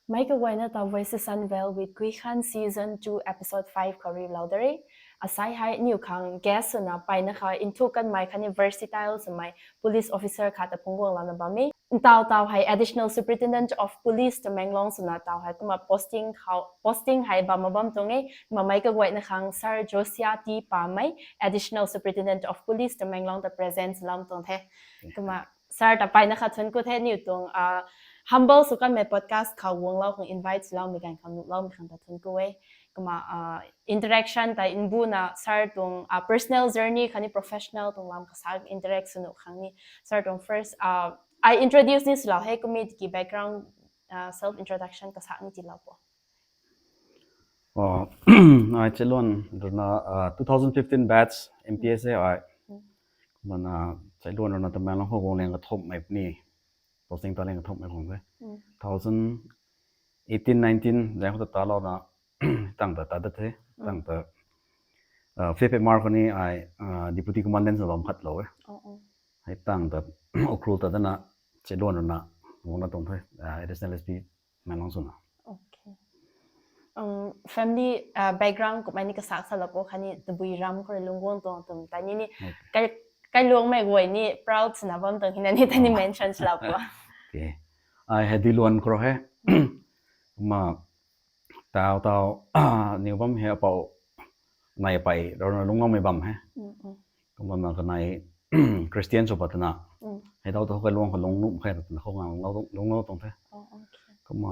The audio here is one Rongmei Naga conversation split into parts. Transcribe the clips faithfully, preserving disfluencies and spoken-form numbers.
Meic kaguayna ta Voices Unveiled with Gui Khan season two episode five khou rui lou da re. Asai hei niw khang guest swna paina kha nthuk kanmei khatni versatile swmei police officer khat ta phungc guang lana bam e. Ntaw taw hei Additional Superintendent of Police Tamenglong swna taw hei kumna posting khou, posting hei bam bam tuang e. Kumna meic kaguayna khang Sir Josia T Pamei, Additional Superintendent of Police Tamenglong ta present lam tuang the. Kumna sir ta paina kha thuanc ku the, niw tuang humble sw kanmei podcast khou guanglou khang invite swloumei ganv khou nuhloumei khang ta thuanc ku e. Kumna interaction ta mbuna sir tuang personal journey khatni professional tuang lam kasa interact sw nuh khang ni sir tuang first ai introduce ni swlou he, kummei tiki background, self introduction kasa ni tiilou po. Ai Chailuan ruina two thousand fifteen batch M P S e ai. Kumna Chailuan ruina Tamenglong khou guang liang kathumhmei puni, posting ta liang kathumhmei khang the. Thousand eighteen nineteen zang khou ta talouna tang ta tat dat the. Tang ta fifth March khou ni ai Deputy Commandant sw bam khatlou e. Hei tang ta Ukhrul ta dana Chailuan ruina guangna tuang the, Additional S P Tamenglong swna. Family background kummei ni kasak salou po khatni tabui ram khou rui lungc guang tuang twmei ta ni ni kailuangmei guay ni proud swna bam tuang hina ni ta ni mention swlou po. Ai hei Duiluan khou rui he. Kumna taw taw niw bam hei apou nai apei ruina lungcloumei bam he. Kumna kanei Christian sw pat twna hei taw taw kailuang khou lungc nuh khe twna khou ngang lungclou tuang the. Kumna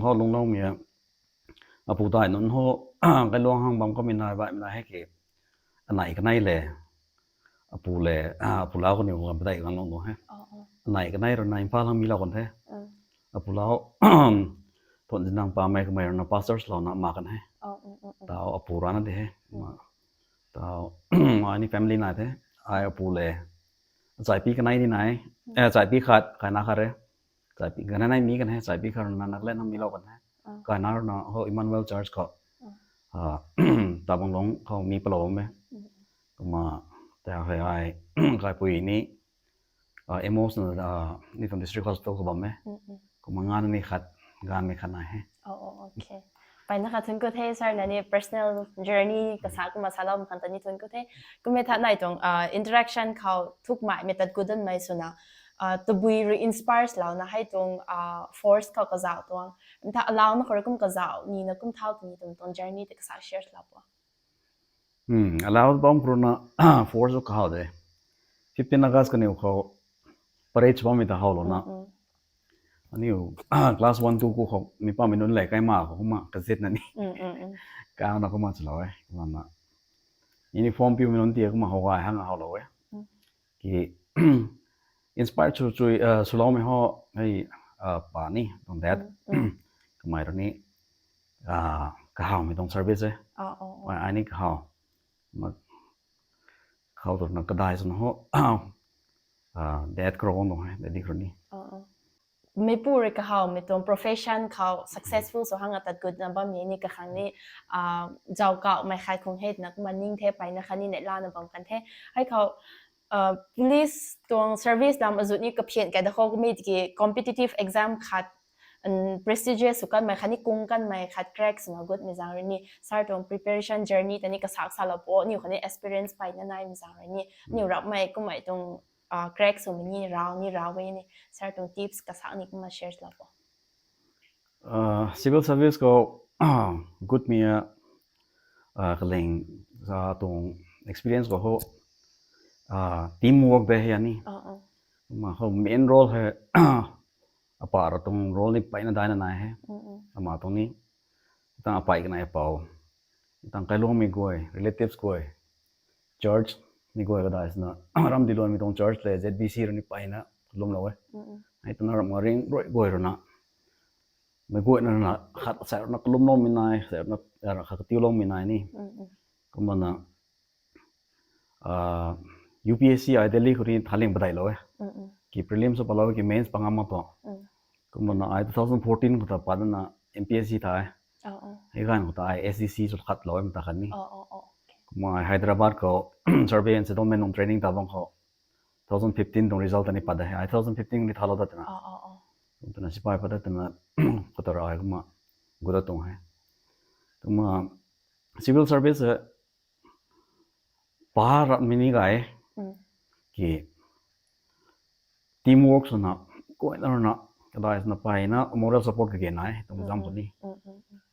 khou lungcloumei apu dai nunc ho kailuang hang bam kamei nai baihmei nai hei ki anei kanei le apu le apu lau kaniw khang padeih gang lung tuang he. Anei kanei ruina Imphal hang milou kan the. Apu lau Thuanzinang Pamei kamei ruina pastor swlouna mak kan he. Taw apu rana de he. Taw ai ni family nai the. Ai apu le chaipi kanei ni nai. Chaipi khat kaina khat re. Chaipi kanei nai mi kan he, chaipi khat ruina Nagaland hang milou kan he. Kaina ruina ho Emmanuel Church khou Tabanglong khou mi palou bam e. Kumna ta hei ai kaipui ni Amos na ni tuang District Hospital khou bam e. Kumna ngan ni khat ganmei khat nai he. Paina kha thuanc ku the sir, nangniw personal journey kasa kumna saloumei khang ta ni thuanc ku the. Kummei tha nai tuang interaction khou thukmaimei tat kudunmei swna tabui rui inspire swlouna hei tuang force khou kazauh tuang, ntha alauna khou rui kum kazauh nina kum thau tini tuang tuang journey tei kasa share swlou po. Alau bam khou ruina force khou kahau de. Fifteen August kaniw khou parade bammei ta howlouna aniw class one two ku khou mi pamei nunc le kaima khou kumna kazitna ni kauna kumna swlou e. Kumna uniform piumei nunc tia kumna how gay hang howlou e. Ki inspire sw chui swloumei ho hei pa ni tuang dad kamei rui ni kahawmei tuang service e. Ai ni kahaw ma khou twna kadai swna ho dad khou guang tuang he, dad khou ni. Meipu rui kahawmei tuang profession khou successful sw hang atat gutna bammei ni kakhang ni zauc kauhmei khai khung he twna kumna ning the, paina kha ni neihlana bam kan the. Hei khou police tuang service lam azut ni kaphian kai da khou kummei tiki competitive exam khat prestigious sw kanmei khatni kung kanmei khat crack swna gutmei zaeng rui ni sir tuang preparation journey ta ni kasak salou po, niw khatni experience paina naimei zaeng rui ni niw rapmei kummei tuang crack swmei ni rau ni rau e ni sir tuang tips kasak ni kumna share lou po. Civil service khou gutmei a kaling sa tuang experience khou ho team work de he ani. Kumna khou main role hei apa ra tuang role ni paina daina nai he. Ama tuang ni tang apei kanei apou, tang kailuangmei guay, relatives guay, church ni guay kadai swna ramdiluanmei tuang church le Z B C rui ni paina kalumlou e. Hei twna ramh ngaring rui guay ruina mei guayna ruina khat sai ruina kalumloumei nai, sai ruina khat katiuloumei nai ni. Kumna U P S C ai Delhi khou ni thaling padeilou e. Ki prelims sw palou ki mains pangam mak tuang. Kumna ai two thousand fourteen khou ta patna M P S C tha e. Hei ganv khou ta ai S D C sw khatlou e mata khat ni. Kumna ai Hyderabad khou survey and settlement nung training ta bang khou two thousand fifteen tuang result ta ni pat da he. Ai two thousand fifteen ni thalou ta twna Twna sipai pat ta twna khou ta rai kumna guda tuang he. Twna civil service pa ram mini gay ki teamwork swna, kuaina runa, kadai swna payna moral support kage nai tuang zam puni.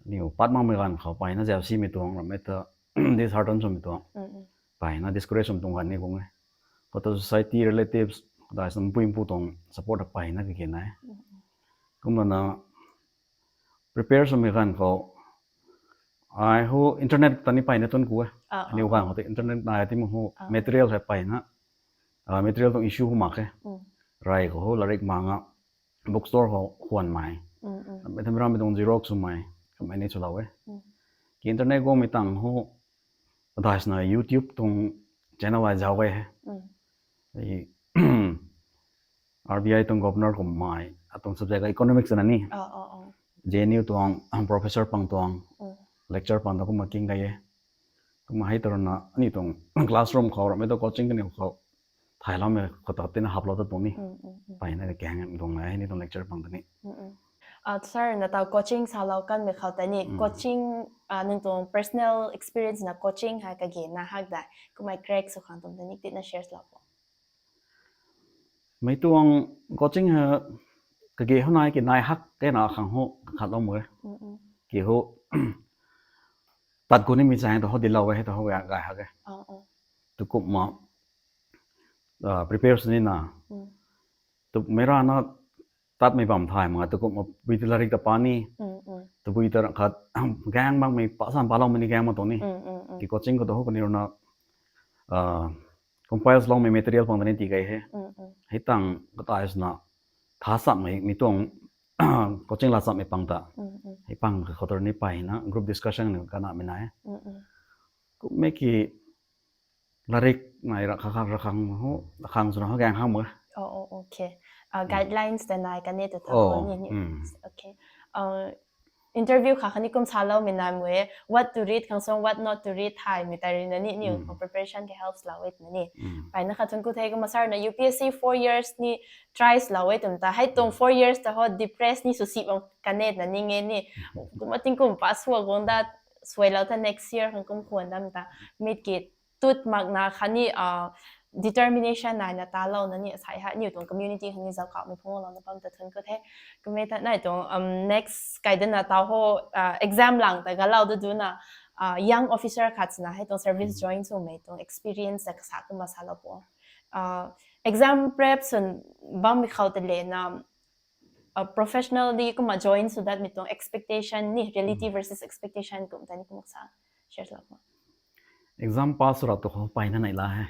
Niw pat makmei ganv khou payna zausimei tuang rammei ta dishearten swmei tuang, payna discourage swmei tuang ganv ni kung e. Khou ta society, relatives, kadai swna mpui mpu tuang support payna kage nai. Kumna prepare swmei ganv khou ai hu internet ta ni payna tun ku e. Aniw ganv khou ta internet nai ti mu hu material hei payna material tuang issue hu mak khe. Rai khou hu larik manga bookstore khou khwanmei, mei tham rammei tuang xerox swmei, kamei ni swlou e. Ki internet guangmei tang hu, kadai swna YouTube tuang channel ai zauc e he. RBI tuang governor kummei atuang subject economics na ni, JNU tuang professor pang tuang lecture pang ta kumna king kai e. Kumna hei ta runa aniw tuang classroom khou rammei ta coaching kaniw khou thayloumei khou ta tina haplou ta tuang ni, payna kaeng tuang na hei ni tuang lecture pang ta ni. Sir, na taw coaching salou kanmei khou ta ni, coaching nang tuang personal experience na coaching hei kage na hak dai kummei crack sw khang tuang ta ni tina share lou po. Mei tuang coaching hei kage hu nai ki nai hak ke na khang hu khat lou mu e. Ki hu tat ku nimei chaeng ta hu dilou e, hei ta hu gay hak e. Tukumna prepare sw nina, tumei rana tatmei bam thay mak, tukumna bui ta larik ta pa ni, tabui ta khat gaeng makmei pa sam paloumei ni gaeng mak tuang ni. Ki coaching khou ta hu kaniw runa compile loumei material pang ta ni tii kei he. Hei tang katai swna tha sammei mi tuang coaching la sammei pang ta, hei pang khou ta ni payna group discussion ni kanamei nai. Kummei ki larik nai ra kha kha ra khang hu, ra khang swna ha gaeng khang mu. Guidelines ta nai kane ta tha ni. Interview kha khatni kum saloumei nai mu e, what to read khang song, what not to read thaymei ta rui na ni niw preparation ke helps lou e twna ni. Payna khat thun ku the kumna sir na UPSC four years ni try lou e twna ta, hei tuang four years ta ho depress ni sw si bam kane twna ni nge ni. Kumna tingkum pa sua guang da, suailou ta next year khang kum khwan dam ta, mit ki tut makna khatni determination naina talouna ni asai hei niw tuang community khang ni zauc kauhmei phunglouna bam ta thun ku the. Kummei ta nai tuang next kai dana taw ho exam lang ta galou du duna young officer khat swna hei tuang service join swmei tuang experience ta kasa kumna salou po. Exam prep swn bammei khou ta le na professionally kumna join sw datmei tuang expectation ni reality versus expectation kum ta ni kumna sa share lou po. Exam pass sw rap tu khou payna nai la he.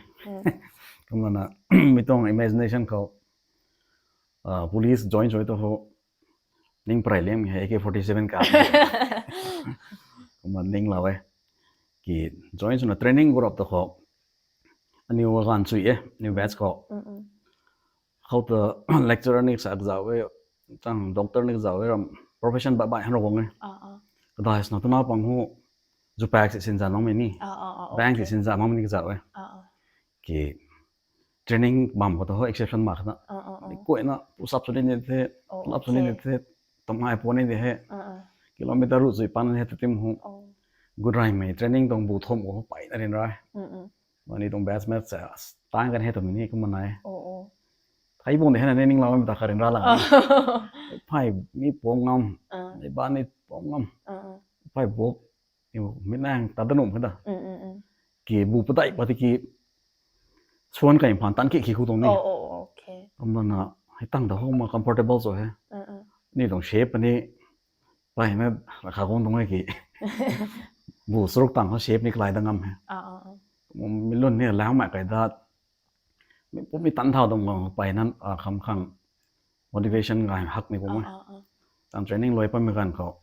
Kumna mi tuang imagination khou police join sw tu khou ning pray liang he AK forty seven ka kumna ning lou e. Ki join swna training gu rap tu khou aniw ganv sui e, aniw batch khou khou ta lecturer ni sa kazauh e, chang doctor ni kazauh e, ram profession baih baih han rau guang e. Kadai swna twna pang hu, zupak si sinza makmei ni, bank si sinza makmei ni kazauh e. Ki training bam khou ta ho exception mak khana, kuayna push up sw ni the, pull up sw ni the, tamai pu ni de he, kilometer ruh sui pan he ta tim hu, gu raymei training tuang bu thum khou payna ryanra. Mani tuang batchmate sa tang kan he twmei ni kumna nai. Thei bung de hena ni ningloumei ta kha ryanra lang. Phay mi pum ngam, mi ba ni pum ngam, phay buk mi nang ta da num kha da. Ki bu padeih pa tiki suan kai phaan tan ki ki khu tuang ni. Kumna na hei tang ta ho ma comfortable sw he. Ni tuang shape ni payna rakha guang tuang e ki bu saruk tang ho shape ni kalai da ngam he. Mi lun ni laumei kai dat, mi pum mi tan thau tuang guang payna kham khang motivation gay hak ni kum e. Tang training luai pammei ganv khou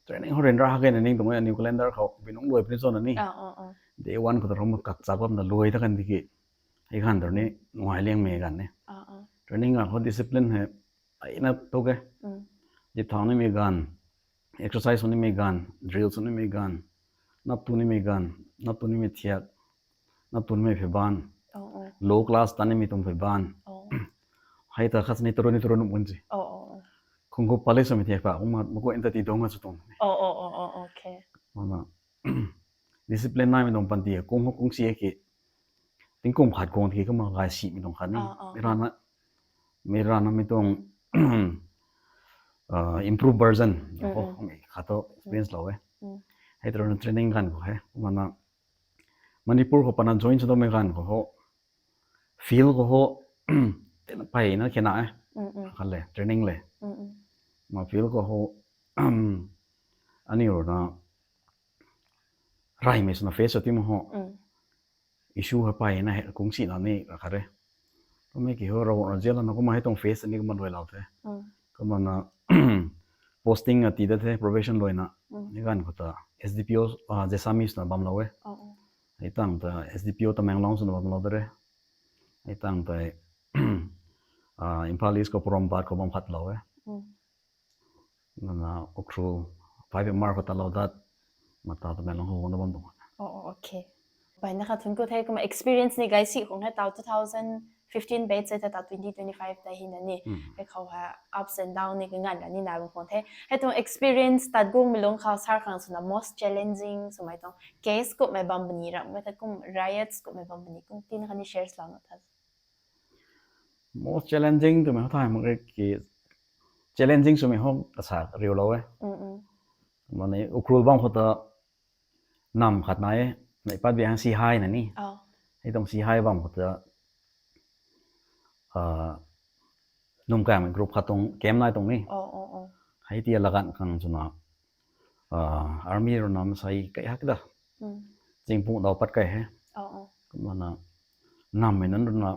training ho ryanra hak e na ning tuang e, aniw calendar khou binung luai puni cho na ni. Day one khou ta rui ma kak chak bamna luai ta kan tiki hei ganv ta ni nungai liangmei ganv ni. Training ganv khou discipline hei aina tu ke. Zip thau nimei ganv, exercise sw nimei ganv, drill sw nimei ganv, nap tu nimei ganv, nap tu nimei thiak, nap tu nimei phey baanv, low class ta nimei tuang phey baanv. Hei ta khat ni turu ni turu num kan si. kung hu police mi thiak pa kumna makuin ta ti dong a chu tuang. Oh, oh, oh, oh, okay. Mana discipline naimei tuang panty kung hu kung si ki tingkum khat kung ki kumna gay simei tuang khat ni. Ah, ah. Mirana mirana mi tuang uh, improve version ko mi khat to experience lou e. Mm. Hei tara training ganv khou he mana Manipur khou pana join sw dam ganv khou ho field khou ho tina peyna khena e. Mm, mm, Khat le training le mm, mm, ma field khou ho ani runa raimei swna face sw ti ma ho mm. Issue hei peyna he kung sina ni khat re. Kumna ki ho Ravguangc rui nzianlouna kumna hei tuang face ni kumna luailou the. Mm, Kumna na posting a ti da the probation luaina. mm, Ni ganv khou ta S D P O uh, Jessami swna bam lou e. oh, oh. Hei tang ta S D P O Tamenglong swna bam lou de re. Hei tang ta uh, Imphal East khou Porompat khou bam khat lou e. Mm. Nana Ukhrul five M R khou ta lou dat mata Tamenglong khou na bam tuang. Oh, oh, okay. Peyna khat thun ku the kumna experience ni gay si khung he tau two thousand fifteen batch se ta tau twenty twenty-five ta hi na ni. Mm. Hei khou ha ups and down ni ka nganv la ni na bam khung the. Hei tuang experience tat guangmei lung khou sar khang swna most challenging swmei tuang case kummei bam puni ram mei ta kum riots kummei bam puni kum tina khat ni share swlou na tha. Most challenging twmei hou thay mak re ki challenging swmei hou kasa riu lou e. Mm, mm. Mani Ukhrul bam khou ta nam khat nai e, nai pat bi hang Sihai na ni. Oh. Hei tuang Sihai bam khou ta uh, Numkaeng group khat tuang camp nai tuang ni. Oh, oh, oh. Hei tia lagan khang swna uh, army rui na masai kai hak da. Mm. Zingpung dau pat kai he. Oh, oh. Kumna na nammei nunc rui na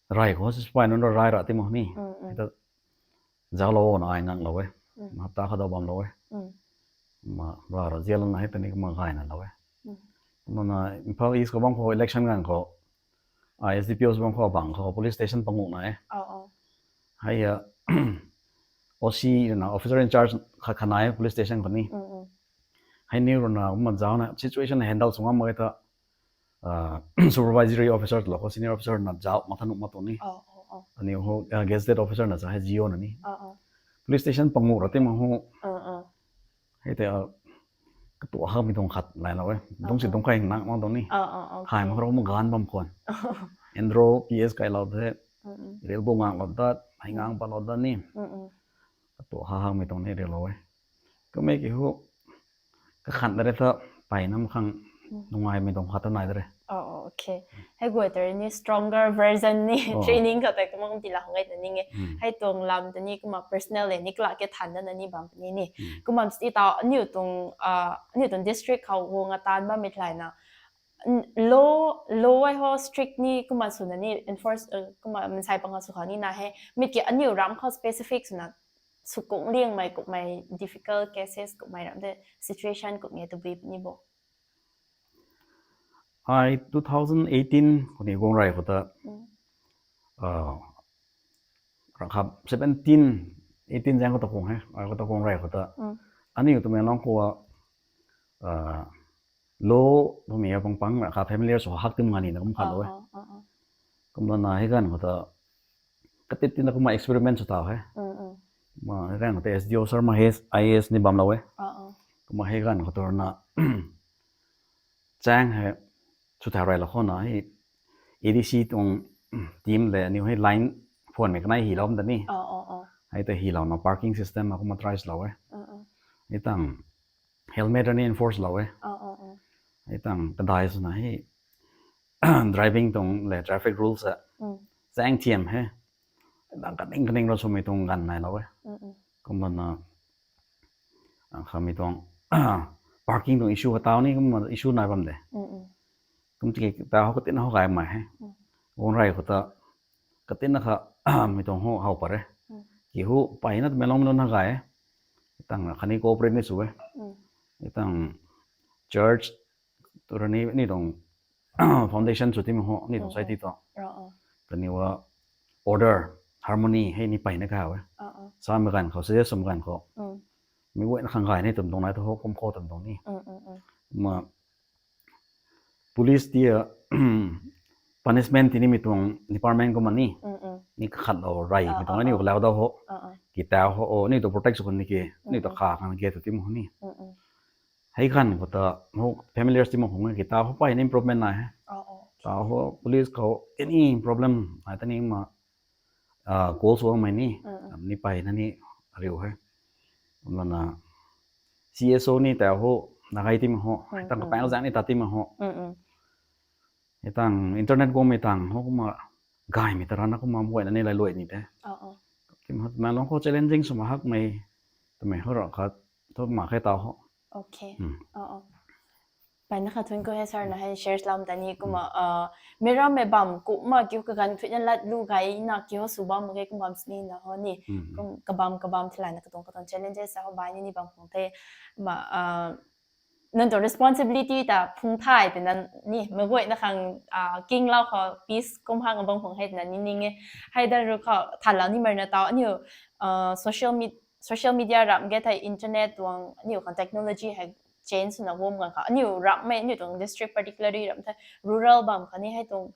rai khou sipai nunc rui rai ra ti mo ni. Mm, mm. Hei ta zauclou na ai ngang lou e. Mm. Ma hapta khat dau bam lou e. Mm. Ma ra ra zial na hei ta ni kumna gayna lou e. Mm. Kumna na Imphal East khou bam khou election ganv khou I S D P Os bam khou bang khou police station pangu na e. Oh, oh. Hei ya O C na officer in charge khat khat nai e police station khou ni. Mm, mm. Hei ni rui na kumna zauc na situation handle sw ngam mak e ta uh, supervisory officer lou khou senior officer na zauc mak tha nuh mak tuang ni. Oh, oh, oh. Ani ho uh, gazetted officer na sa hei G O na ni. Oh, oh. Police station pangu ra ti ma ho Uh, uh. hei ta uh, katuak hakmei tuang khat lai lou e. Dung si dung kai nang mang tuang ni. Oh, oh, oh. Khai mak rou ma gan bam khwan. Endro P S kai lou the. Mm, mm. Ril bu ngang lou dat, hei ngang pa lou dat ni. Mm, mm. Katuak ha hakmei tuang ni ril lou e. Kumna ki hu kakhan da re ta peyna mak khang nungaimei tuang khat ta nai da re. Oh, oh, okay. Hei guay ta ni stronger version ni Oh. Training khou ta kumna kum ti la hung ngai ta ni nge. Mm. Hei tuang lam ta ni kumna personal le ni kla ke than da na ni bam ni ni. Mm. Kumna sti ta aniu tuang uh, aniu tuang district khou guang atan bammei thlai na n- law law ai ho strict ni kumna swna ni enforce uh, kumna mansei pang sw khang ni na he. Mit ki aniu ram khou specific swna sukung liangmei kummei difficult cases kummei ram de situation kum nge tabui ni bo. Ai two thousand eighteen khou ni guang rai khou ta Mm. uh, rakha seventeen eighteen zang khou ta guang he, ai khou ta guang rai khou ta. Mm. Aniu Tamenglong khou uh, law bami ya pang pang rakha familiar sw hak tim nga ni na kum khat lou e. Oh, oh, oh. Kumna na hei ganv khou ta katit tina kumna experiment sw tau he. Mm, mm. Ma hei ganv khou ta S D O sir ma hei I A S ni bam lou e. Oh, oh. Kumna hei ganv khou ta na chang hei sw thau rai lou khou na hei A D C tuang team le aniu hei line phone mei kanei hi lou ta ni. Oh, oh, oh. Hei ta hi lou na parking system a kumna try lou e. Mm, mm. Hei tang helmet ni enforce lou e. Oh, oh, oh. Hei tang kadai swna hei driving tuang le traffic rules a Mm, chang thiam he. Dang kaning kaning rui swmei tuang ganv nai lou e. mm, mm. Kumna na ah, khamei tuang parking tuang issue kha tau ni kumna issue nai bam de. Mm, mm. Kum tiki ta ho katin ho gay mai he. Mm. Guang rai khou ta katin na kha mei tuang ho how pat re. Mm. Ki hu peyna Tamenglong mei nunc na gay e. Tang na khatni cooperate ni sw e. Mm. Tang church tu rani ni tuang foundation sw ti mi ho ni tuang Mm. Society tuang. Oh, oh. Kaniw a order, harmony hei ni peyna kha e. Oh, oh. Sa mei ganv khou, suggest sw mei ganv khou. Mm, Mi guayna khang gay ni tum tuang nai tu ho kum khou tum tuang ni. mm, mm, mm. Ma police ti a punishment ti ni mei tuang department kumna ni. Mm, mm. Ni kakhat lou rai Ah, mei tuang ah, ni ah. Ka lau dau ho. Ah, ah. Kitau ho, o, ni tu protect sw kan ni ke, ni tu kha kan ke tu ti mo ni. Hei kan ko ta, ho familiar ti mo hong kitau ho pai ni improvement na he. Ta ho police khou any problem ai ta ni ma, ah, call sw mai ni, ni pai na ni riu he. Kumna na C S O ni ta ho na gai ti mo ho, tang ka pang zang ni ta ti mo ho. Hei tang internet guangmei tang ho kumna gaymei ta rana kumna mguayna ni lai luai ni te. Tim hat Tamenglong khou challenging sw ma hakmei twmei ho ra khat thu ma khe ta ho. Okay. Mpeyna kha thuanc ku he sir na hei share lam ta ni kumna, uh, meiram mei bam kumna kiu kaganv thuina lat lu gayna kiu sw bam mak ge kum bam sini na ho ni. Kum kabam kabam thilana katuang katuang challenges sa ho bai ni ni bam khang the. Ma, uh, nang tuang responsibility ta phung thay twna ni, meic guayna khang, ah, kinglau khou peace kum hang bam khang hei twna ni ning e. Hei dan ru khou thalau ni marna tau aniu, ah, social med-, social media ram ge thei internet tuang aniu khang technology hei change na guang gan khou aniu ram mei aniu tuang district particularly ram thei rural bam khou ni hei tuang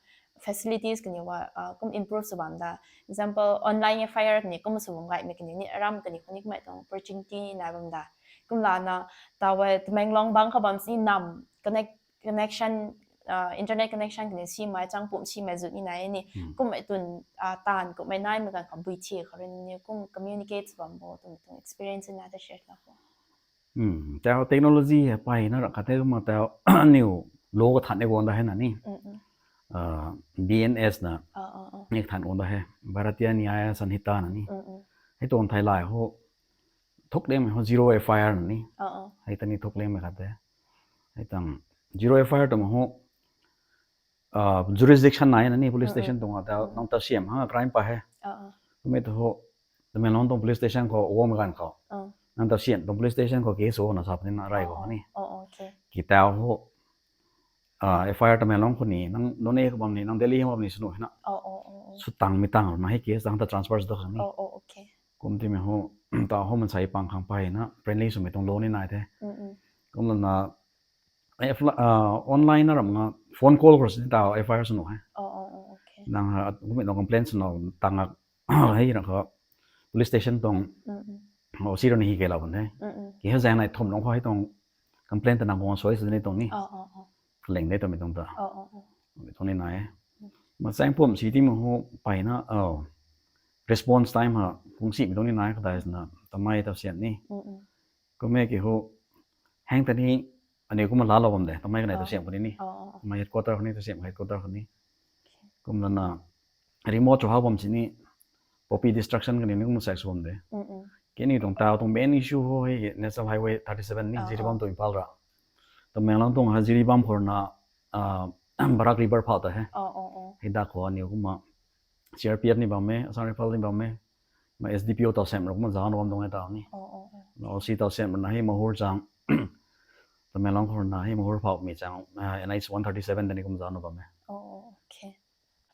facilities kaniw, ah, kum improve sw bam da. Example, online F I R kaniw kum sw bam gaymei kaniw ni ram kaniw khou ni kummei tuang opportunity ni nai bam da. Kumlana taw e Tamenglong bang khou bam si nam connect, connection, ah, internet connection kaniw simei chang pum simei zut ni nai ni. Kummei tun, ah, taanv kummei naimei ganv khou bui thi khou rui ni kum communicate sw bam bo twmei tuang experience na ta share la ko. Tau technology hei pai na ra khat the kumna tau aniu lo kathan ni guang da hei na ni. Ah, B N S na ni kathan guang da hei Bharatiya Nyaya Sanhita na ni. Hei tuang thei lai ho thuk lem ho zero F I R na ni. Hei ta ni thuk lem khat the. Hei tang zero F I R twmei ho, ah, jurisdiction nai na ni police station tuang ta nang ta siam hang crime pa he. Kummei tu ho Tamenglong tuang police station khou guangmei ganv khou nang ta siam tuang police station khou case ho na sa puni na rai khou ni. Kitau ho, ah, F I R Tamenglong khou ni nang Noney khou bam ni nang Delhi khou bam ni sw nuh hei na. Sw tangmei tang na hei case tang ta transfer sw da khang ni. Kum timei ho ta ho mansei pang khang pai na friendly swmei tuang lo ni nai the. Kumlana online na ram na phone call khou sini tau F I R sw nuh he. Nang ha kummei tuang complaint sw nuh tang a hei ra khou police station tuang O C rui ni hi kei lou kan the. Ki hei zaeng nai thum nung khou hei tuang complaint ta nang guang sw sw ni tuang ni. Kaleng de twmei tuang ta. Tuang ni nai. Ma chaeng pum si timei ho pai na, oh, response time ha kung simei tuang ni nai kadaina tamei ta sian ni. Kummei ki ho hang ta ni aniu kumna laalou bam de tamei kanei ta siam kani ni. Tamei headquarter khou ni ta siam headquarter khou ni. Kumlana remote cho hak bam sini poppy destruction kani ni kum sak sw bam de. Kini tuang tau tuang main issue ho hei National Highway thirty seven ni Jiribam tuang Imphal ra. Tamenglong tuang ha Jiribam khou na, ah, Barak River phau ta he. Hei da khou aniu kumna C R P F ni bam e, Assam Rifle ni bam e, ma S D P O tau sem ra kumna zan bam tuang e tau ni. O C tau sem na hei Mahur chang Tamenglong khou na hei Mahur phau mi chang, ah, N H one thirty seven ta ni kum zan bam e.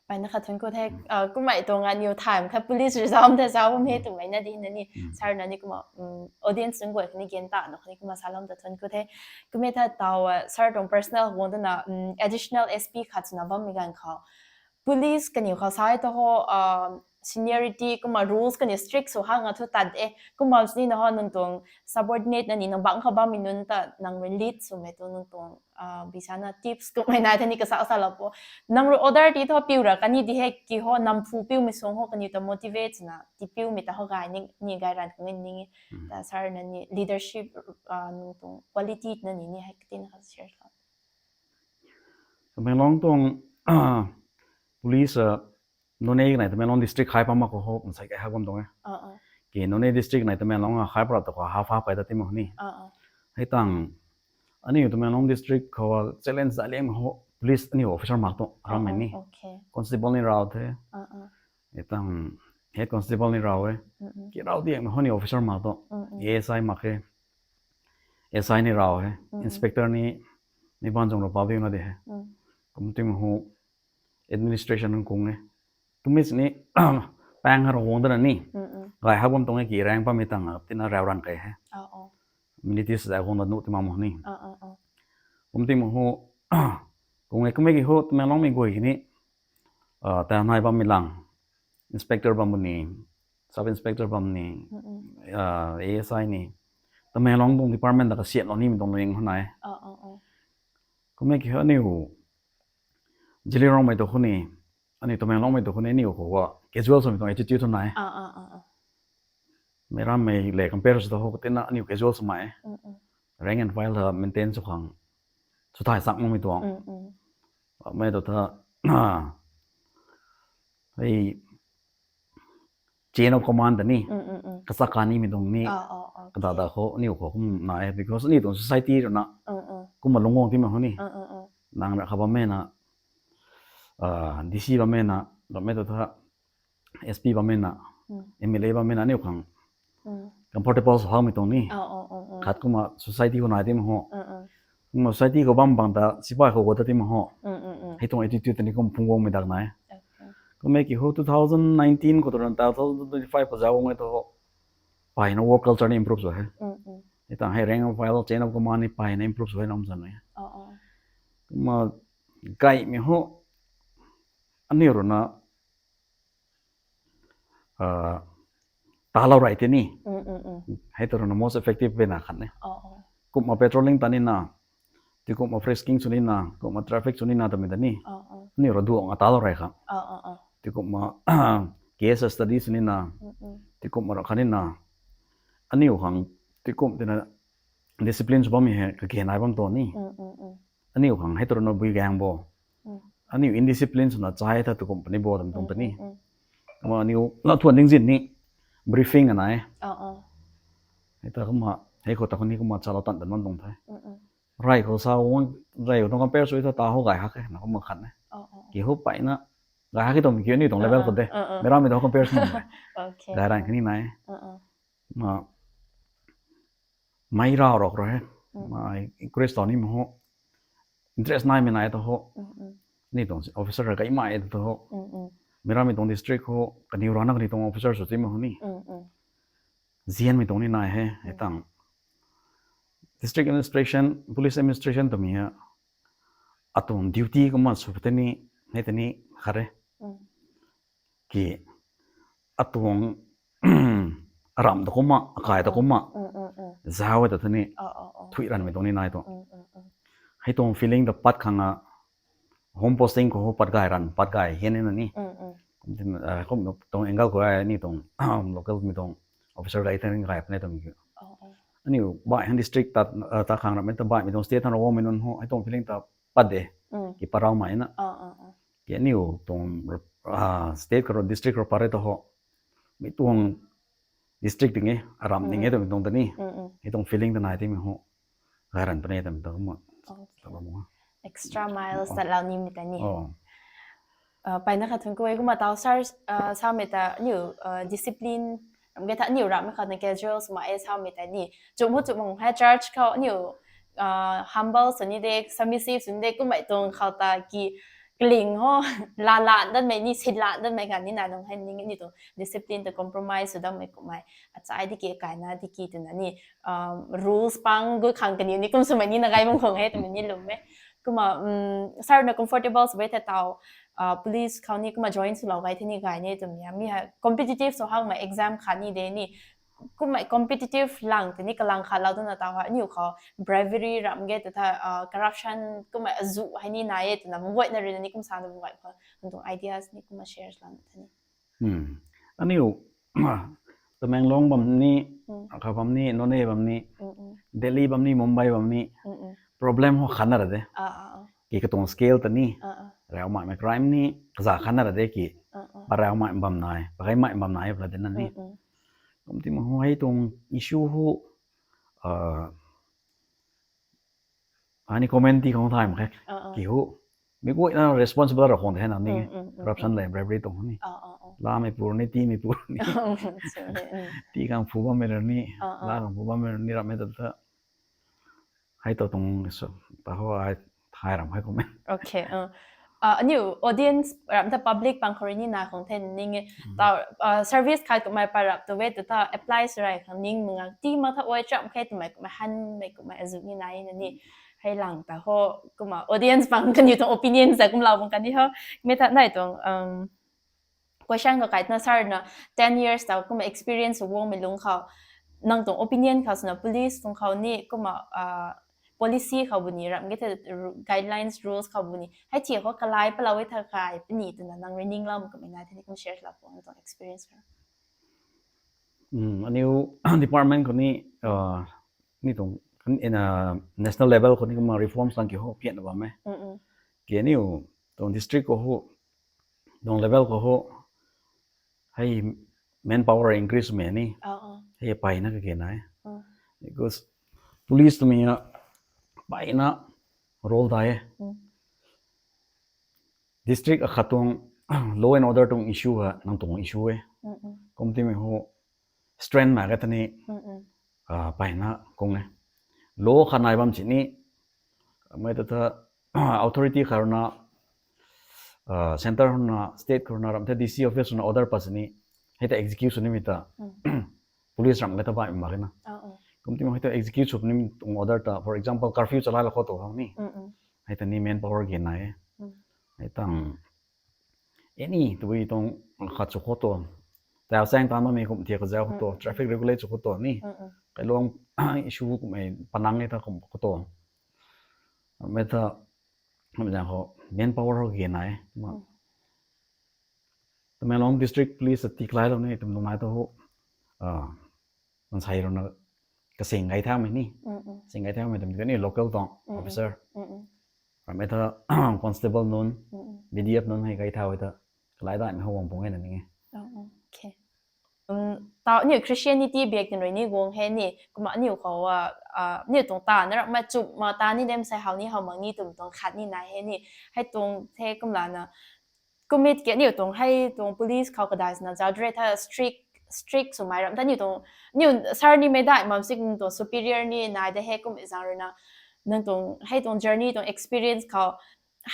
Pai na khat thuan ku the, ah, kummei tuang aniu time khat police resume the zau bam he twmei na di na ni. Sir na ni kumna audience nunc guay kani gen ta na kani kumna salam ta thuan ku the. Kummei tha tau, ah, sir tuang personal guang ta na additional S P khat swna bammei ganv khou police kaniw khou sai ta ho, ah, seniority kumna rules kaniw strict sw hak nga thu tat e. Kumna sini na ho nang tuang subordinate na ni nang bang khou bammei nunc ta nang relate swmei tuang nang tuang, ah, bisa na tips kummei nai the ni kasa sa lou po. Nang rui order ti thu piu ra kani di he ki ho nam phu piumei suang ho kaniw ta motivate na ti piumei ta ho gay ni, ni gay ran kung ni nge. Ta sir na ni leadership, ah, nang tuang quality na ni ni hei katin kha share lou. Tamenglong tuang police, ah, Noney kanei Tamenglong district khai pa mak khou ho mansei kai hak bam tuang e. Ki Noney district kanei Tamenglong a khai para ta khou half half pai ta ti mak ni. Hei tang aniu Tamenglong district khou challenge zaliang ho police aniu officer mak tuang rammei ni. Constable ni rau the. Hei tang head constable ni rau e. Ki rau diang ho ni officer mak tuang. A S I mak khe. S I ni rau he. Inspector ni mi ban zong rau pa biu na de he. Kum tim ho administration nung kung e. Tumei sini pang ha rau guang dana ni. Gay hak bam tuang e ki rank pa mi tang tina rau ran kai he. Minutes zai guang da nu ti ma mo ni. Kum tim ho kung e kummei ki ho Tamenglong mei guay ki ni, ah, ta nai bammei lang inspector bam bu ni sub inspector bam ni, mm, uh, A S I ni, Tamenglong tuang department ta kasiamhlou nimei tuang ling hw nai. Oh, oh, oh. Kummei ki aniu Zeliangrongmei tu khou ni, aniu Tamenglongmei tu khou ni, aniu khou casual swmei tuang attitude hw nai. Ah, ah, ah, ah. Meic rammei le compare sw ta ho katina aniu casual swmei. Mm, mm. Rank and file ta maintain sw khang. Sw thai sak makmei tuang. Mm, mm. Mei tu ta, hei chain of command ta ni. Mm, mm, mm. Kachak kanimei tuang ni. Ah, ah, ah, okay. Kada da khou, aniu khou kum na e, because aniu tuang society rui na. Mm, mm. Kumna lungc guang ti mak khou ni. Mm, mm, mm. Nang ra kha bammei na, ah, D C bammei na, bammei tu tha, S P bammei na, mm, M L A bammei na, aniu khang, mm, comfortable sw hakmei tuang ni. Oh, oh, oh, oh. Khat kumna society khou nai ti mak ho. Mm, mm. Kumna society khou bam bang ta, sipai khou khou ta ti mak ho. Mm, mm, mm. Hei tuang attitude ta ni kum phung guangmei dak nai. Okay. Kummei ki ho two thousand nineteen khou tu run, two thousand twenty-five khou zauc guang e tu ho. Pai na work culture ni improve sw he. Mm, mm. Hei tang hei rank and file, chain of command ni pai na improve sw he nam zan e. Oh, oh. Kumna gaymei ho. Aniu rui na, ah, talou rey tei ni. Mm, mm, mm. Hei tu rui na most effective bena khat ni. Oh, oh. Kumna patrolling ta ni na, ti kumna frisking sw ni na, kumna traffic sw ni na twmei ta ni. Oh, oh. Aniu rui duang a talou rey khang. Oh, oh, oh. Ti kumna case study sw ni na, mm, mm, ti kumna ra kha ni na. Aniu khang ti kum ti na discipline sw bammei hei kage nai bam tuang ni. Mm, mm, mm. Aniu khang hei tu rui na bui gang bo. Mm. Aniu indiscipline swna chai tha tu kum puni bo tam tuang ta ni. Mm, mm, mm. Kumna aniu la thuan ding zin ni briefing a nai. Oh, oh. Hei ta kumna, hei khou ta khou ni kumna chalou tan tan bam tuang the. Mm, mm. Rey khou sa wang, rey khou tuang compare sw ta ta ho gay hak e, na kumna khat ni. Oh, oh, oh. Ki ho pai na, gay hak e tuang ki aniu tuang level khou de. Uh, uh, uh. Meic rammei tuang compare sw na. Okay. Gay ran kani nai. Uh, uh. Ma, mei rau rok rui he. Mm. Ma, encourage ta ni mak ho. Interest naimei nai ta ho. Mm, mm. Ni tuang officer ra kai mai ta ho. Mm, mm. Meic rammei tuang district khou, kaniw rana kaniw tuang officer sw ti mak ho ni. Mm, mm. Zianmei tuang ni nai he, mm, hei tang. District administration, police administration twmei a, atuang duty kumna sw tei ni, hei tei ni khat e. Mm. Ki, atuang aram ta kumna, akai ta kumna, mm, mm, mm, zauc e ta tei ni, oh, oh, oh, thui ranmei tuang ni nai tuang. Mm, mm, mm. Hei tuang feeling ta pat khang a, home posting khou pat gay ran, pat gay hian ni na ni. Mm, mm. Kum tin, ah, kum tuang angle khou ai ni tuang, local mi tuang officer gay thang gay puni tuang ki. Oh, oh. Aniu baih hang district ta, ah, ta khang ramei ta baihmei tuang state thang rou mei nunc ho, hei tuang feeling ta pat de. Mm. Ki parau mai na. Oh, oh, oh. Ki aniu tuang, ah, state khou rui, district khou rui pat re ta ho. Mi tuang district ding e, aram ding e, mm, twmei tuang ta ni. Mm, mm. Hei tuang feeling ta nai ti mi ho. Gay ran puni twmei ta kumna. Okay. Ta bam mo. Extra miles, oh, ta lou nimei ta ni. Oh. Ah, pai na khat thun ku e kumna tau sir, ah, samei ta aniu, ah, discipline, ram ge tha aniu ramei khat na casual swmei e samei ta ni. Chum ho chum mang hei church khou aniu, ah, humble sw ni de, submissive sw ni de, kummei tuang khou ta ki, kaling ho, la la danmei ni, sit la danmei kha ni na nung hei ning ni tuang discipline ta compromise sw danmei kummei. Achai di ki, akai na di ki twna ni, um, rules pang gu khang kaniw ni kum swmei ni na gay bam khang he twmei ni lwm e. Kumna, um, sir na comfortable sw e the tau, uh, police khou ni kumna join swlou gay the ni gay ni twmei a. Mi hei competitive sw hakmei exam kha ni de ni. Kummei competitive lang tei ni kalang khat lou twna tau hei aniu khou bravery ram ge ta tha, uh, corruption kummei azu hei ni nai e twna mungguayna rui na ni kum sa na mungguay khou nang tuang ideas ni kumna share lana ta ni. Hmm. Aniu, Tamenglong bam ni, mm, kha bam ni, Noney bam ni, mm, mm, Delhi bam ni, Mumbai bam ni, mm, mm, problem ho khat na ra de. Ah, ah, ah. Ki katuang scale ta ni, ah, ah, rau mai mei crime ni kaza khat na ra de ki, ah, ah, pa rau mai bam nai, pa gay mai bam nai pla de na ni. Mm, mm. Kum ti ma ho hei tuang issue ho, ah, ani comment ti khang thay mak khe. Ah, ah. Ki ho, mi guayna responsible ra khang de na ni, mm, mm, mm, corruption, mm, le bribery tuang ni. Ah, ah, ah. Lamei pur ni, tiimei pur ni. Mm, mm. Tii khang phu bammei ra ni, ah, ah, la khang phu bammei ra ni, ramei ta ta. Hei ta tuang so, ta ho ai thay ram hei comment. Okay, uh, uh, aniu audience ram ta public pang khou rui ni na khang the ning e. Mm. Ta, uh, service khat kummei pa rap tu e tu ta apply sw rey khang ning manga ti ma tha oi cham khe twmei kummei han mei kummei azu ni nai na ni. Hei lang ta ho kumna audience pang kaniw tuang opinion sa kum lou bang kani ho. Mi ta nai tuang, um, Question khou kai tana sir na ten years ta kumna experience guangmei lungc khou, nang tuang opinion khou swna police tuang khou ni kumna policy khou bu ni ram ge the, guidelines, rules khou bu ni hei thi khou kalai palou e tha kai puni twna nang rui ningloumei kummei nai the ni kum share lou puni tuang experience khou. Aniu department khou ni ni tuang national level khou ni kumna reforms lang ki ho pian bam e. Ki aniu tuang district khou ho, tuang level khou ho hei manpower increase mei ni hei payna kage nai. Because police twmei a payna role dai e. District akhat tuang law and order tuang issue ha nang tuang issue e. Kum timei ho strength mak ka tani payna kung e. Law khat nai bam sini mei ta tha authority khat rui na, centre rui na, state khou rui na ram the D C office rui na order pa sini hei ta execute sw nimei ta police ram ka ta baih mak na. Kum timei hei ta execute sw nimei tuang order ta, for example curfew chalai la khou tu hang ni, hei ta ni manpower ge nai e. Hei tang any tabui tuang khat sw khou tu, tau saeng tan bammei kum thiak kazau khou tu, traffic regulate sw khou tu ni, kailuang issue kummei panang e ta kum khou tu, mei ta zang khou manpower ho ge nai. Tamenglong district police tiklai lou ni twm nungai tu ho, mansei rui na kasing gai thaumei ni, sing gai thaumei twm ni local tuang officer, ramei ta constable nunc, B D F nunc hei gai thau hei ta kalai daihmei ho guang pung e na ni e. Tau aniu Christianity biak tin rui ni guang he ni kumna aniu khou aniu tuang ta na ram ma chup ma ta ni dem sei how ni how mak ni twm tuang khat ni nai he ni. Hei tuang the kumlana kummei ki aniu tuang hei tuang police khou kadai swna zauc dre tha strict swmei ram ta aniu tuang, aniu sir ni mei daih mam sik nang tuang superior ni nai de he kummei zang rui na nang tuang hei tuang journey tuang experience khou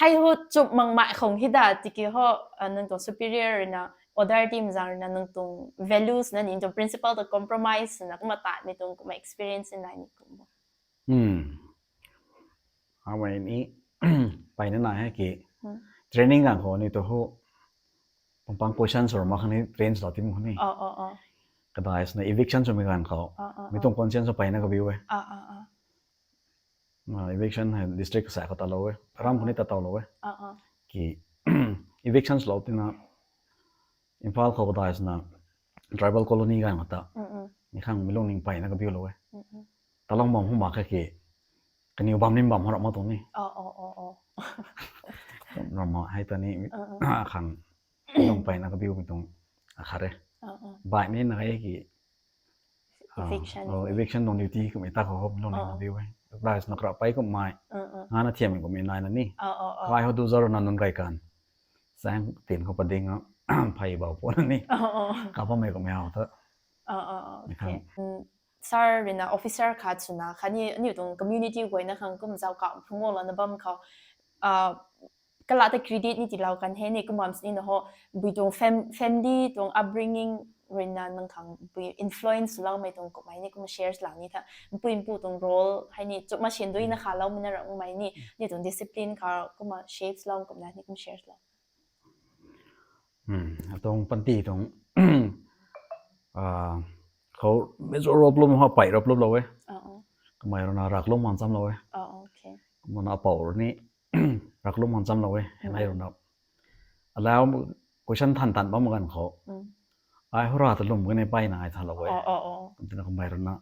hei hu chup mak mai khang hi da tiki ho, nang tuang superior rui na order timei zang rui na nang tuang values na ni tuang principle ta compromise na kumna tatmei tuang kumna experience nai ni kum bo. Amei ni payna nai he ki training ganv khou ni tu ho pang pang question sw mak khang ni train swlou tim khou ni. Kadai swna eviction swmei ganv khou mei tuang conscience payna kabiu e. Eviction hei district kasai khou talou e, ram khou ni ta talou e. Ki eviction swlou tina Imphal khou kadai swna tribal colony ganv khou ta mi khang mi lungning payna kabiu lou e. Talou bam hu mak kha ki kaniw bam nim bam ho ram ma tuang ni. Ram ma hei ta ni khang lung payna kabiu mi tuang akhat e. Baihmei na kai ki eviction tuang duty kummei ta khou ho mi lungning kabiu e. Kadai swna kra pei kummei, ngana thiammei kummei nai na ni, kai ho du zau rui na nunc kai kan saeng tin khou pading a phey bau puna ni, kapammei kummei how ta. Sir rui na officer khat swna khatni aniu tuang community guayna khang kum zauc kau phungc guanglouna bam khou kala ta credit ni tiilou kan he ni kum bam sini na ho bui tuang family tuang upbringing rui na nang khang bui influence loumei tuang kummei ni kum share swlou ni tha, mpui mpu tuang role hei ni chumma syan dui na khaloumei na ramhmei ni aniu tuang discipline khou kumna shape swlou kumna ni kum share swlou. Atuang panty tuang khou major role play ho pei role play lou e. Kamei rui na raklum man chamlou e. Kumna apou rui ni raklum man chamlou e. Hei rui na alau question than tan bam ganv khou ai hou ra ta lwm kani peyna ai thalou e. Kum tina kamei rui na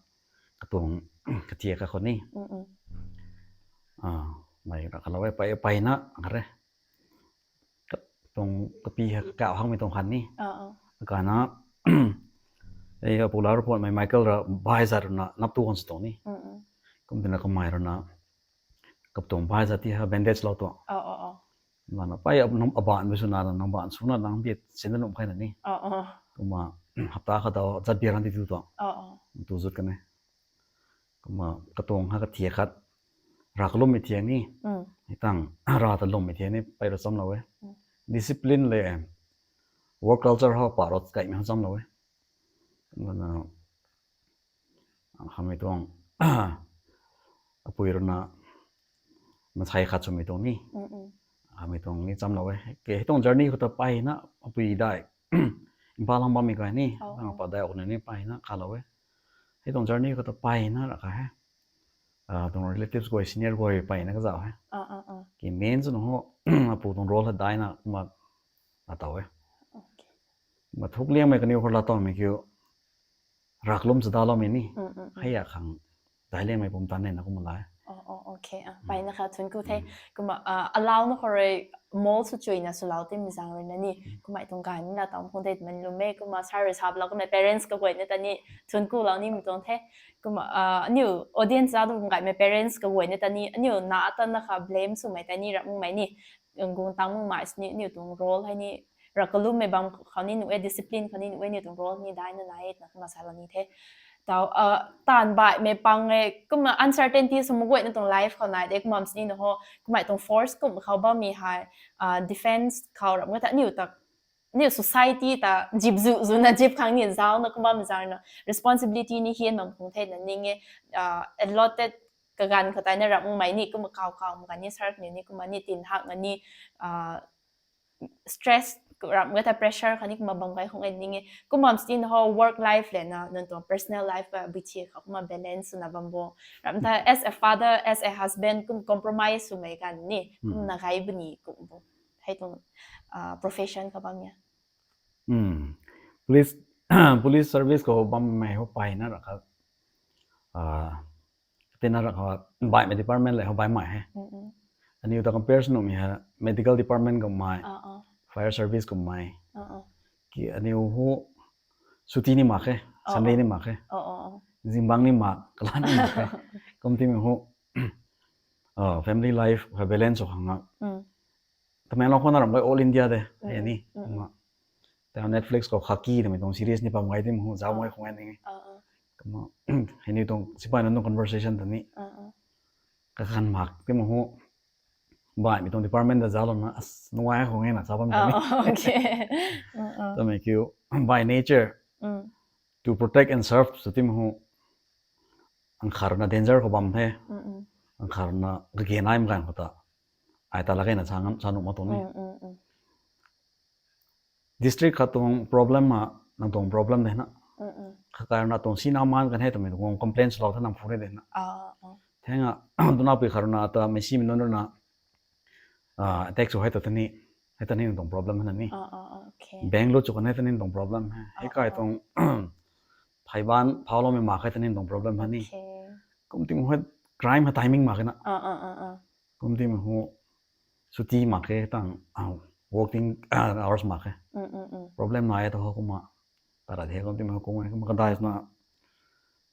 katuang kathiak kha khou ni mei rakalou e, peyna khat re. Tuang kapi hei kau hangmei tuang khat ni. Kana ei apu lau rui puanmei Michael ra bai zat rui na nap tu kan sw tuang ni. Kum tina kamei rui na kap tuang bai zat ti ha bandage lou tuang. Lana pei abaanc mei swna nang baanc swna nang biat sinna num khe na ni. Kumna hapta khat dau zat biak ran ti tu tuang. Tu zut kan e. Kumna katuang ha kathiak khat, rav kalummei thiak ni, hei tang rav ta lummei thiak ni pei rui chamlou e. Discipline le work culture hou pa rui kaimei hou chamlou e. Kumna hamei tuang apui rui na mansei khat swmei tuang ni, hamei tuang ni chamlou e. Ke hei tuang journey khou ta peyna apui dai Imphal lang bammei kai ni, oh, nang padai ok ni payna kalou e. Hei tuang journey khou ta payna rakha he. Tuang relatives guay, senior guay payna kazauh he. Ki main swna ho, apu tuang role hei daina kumna latau e. Mathuk liangmei kaniw khou latawmei kiu, raklum chadaloumei ni. Hei a khang dai liangmei pumtan nina kumna la e. Payna kha thun ku the. Kumna alauna khou rui mold sw chuina swlou timei zaeng rui na ni, kummei tuang gay ni latau khang de twmei lwm e. Kumna sir rui sa lou kummei parents kaguayna ta ni thun kulou nimei tuang the. Kumna aniu audience za tu gaymei parents kaguayna ta ni aniu na ata na kha blame swmei ta ni ramhmei ni, ngung tang makmei sini aniu tuang role hei ni, rakalummei bam khou ni nuh e, discipline khou ni nuh e, aniu tuang role ni daina nai e twna kumna salou ni the. Tau taanv baihmei pang e, kumna uncertainty sw mak guayna tuang life khou nai de, kumna sini na ho, kummei tuang force kum khou bammei hei, defense khou ramh nge ta aniu ta aniu society ta zip zu zuna zip khang ni zauna kumna bam zaeng na responsibility ni hian bam khang the na ning e. Allotted kaganv khou tei na ramhmei ni kumna kaw kaw mak kan ni sir ni kumna ni tin hak na ni stress ramh nge ta pressure khang ni kumna bam gay khang e ning e. Kumna sini ho work life le na nang tuang personal life ka bichi khou kumna balance swna bam bo. Ramh ta as a father, as a husband kum compromise swmei kan ni kumna gay buni kum bo. Hei tuang profession khou bam ya. Police service khou bammei ho payna rakha, tina rakha baihmei department le ho baihmei he. Aniu ta compare sw nuhmei hei medical department kummei, fire service kummei. Ki aniu hu chutti ni mak khe, Sunday ni mak khe, zingbangc ni mak, kalan ni mak khe. Kum timei hu family life hei balance sw khang a. Tamenglong khou na ramh gay all India de, ni. Tei Netflix khou Khaki twmei tuang series ni pam gay timei hu zauc gay khang e ni. Kumna hei ni tuang sipai nunc tuang conversation ta ni kakhan mak timei hu baihmei tuang department ta zauclouna as nuai khang e na sa bam twmei kiu by nature to protect and serve sw timei hu angkharna danger khou bam the. Angkharna kage naimei ganv khou ta ai ta lak e na sa nuh mak tuang ni. District khat tuang problem a nang tuang problem de na, khakai rui na tuang sina maan kan he twmei tuang complain swlou the nang phu re de na. Theng a, tunapui khat rui na ta meisimei nunc rui na attack sw hei ta tani, hei tani nang tuang problem hei na ni. Bank lut sw kan hei tani nang tuang problem he. Hei kai tuang phaiban phauloumei mak hei tani nang tuang problem hei ni. Kum timei hu crime hei timing mak khe na. Kum timei hu chutti mak khe tang working hours mak khe. Problem nai e ta ho kumna ta ra the kum timei hu kung e kumna kadai swna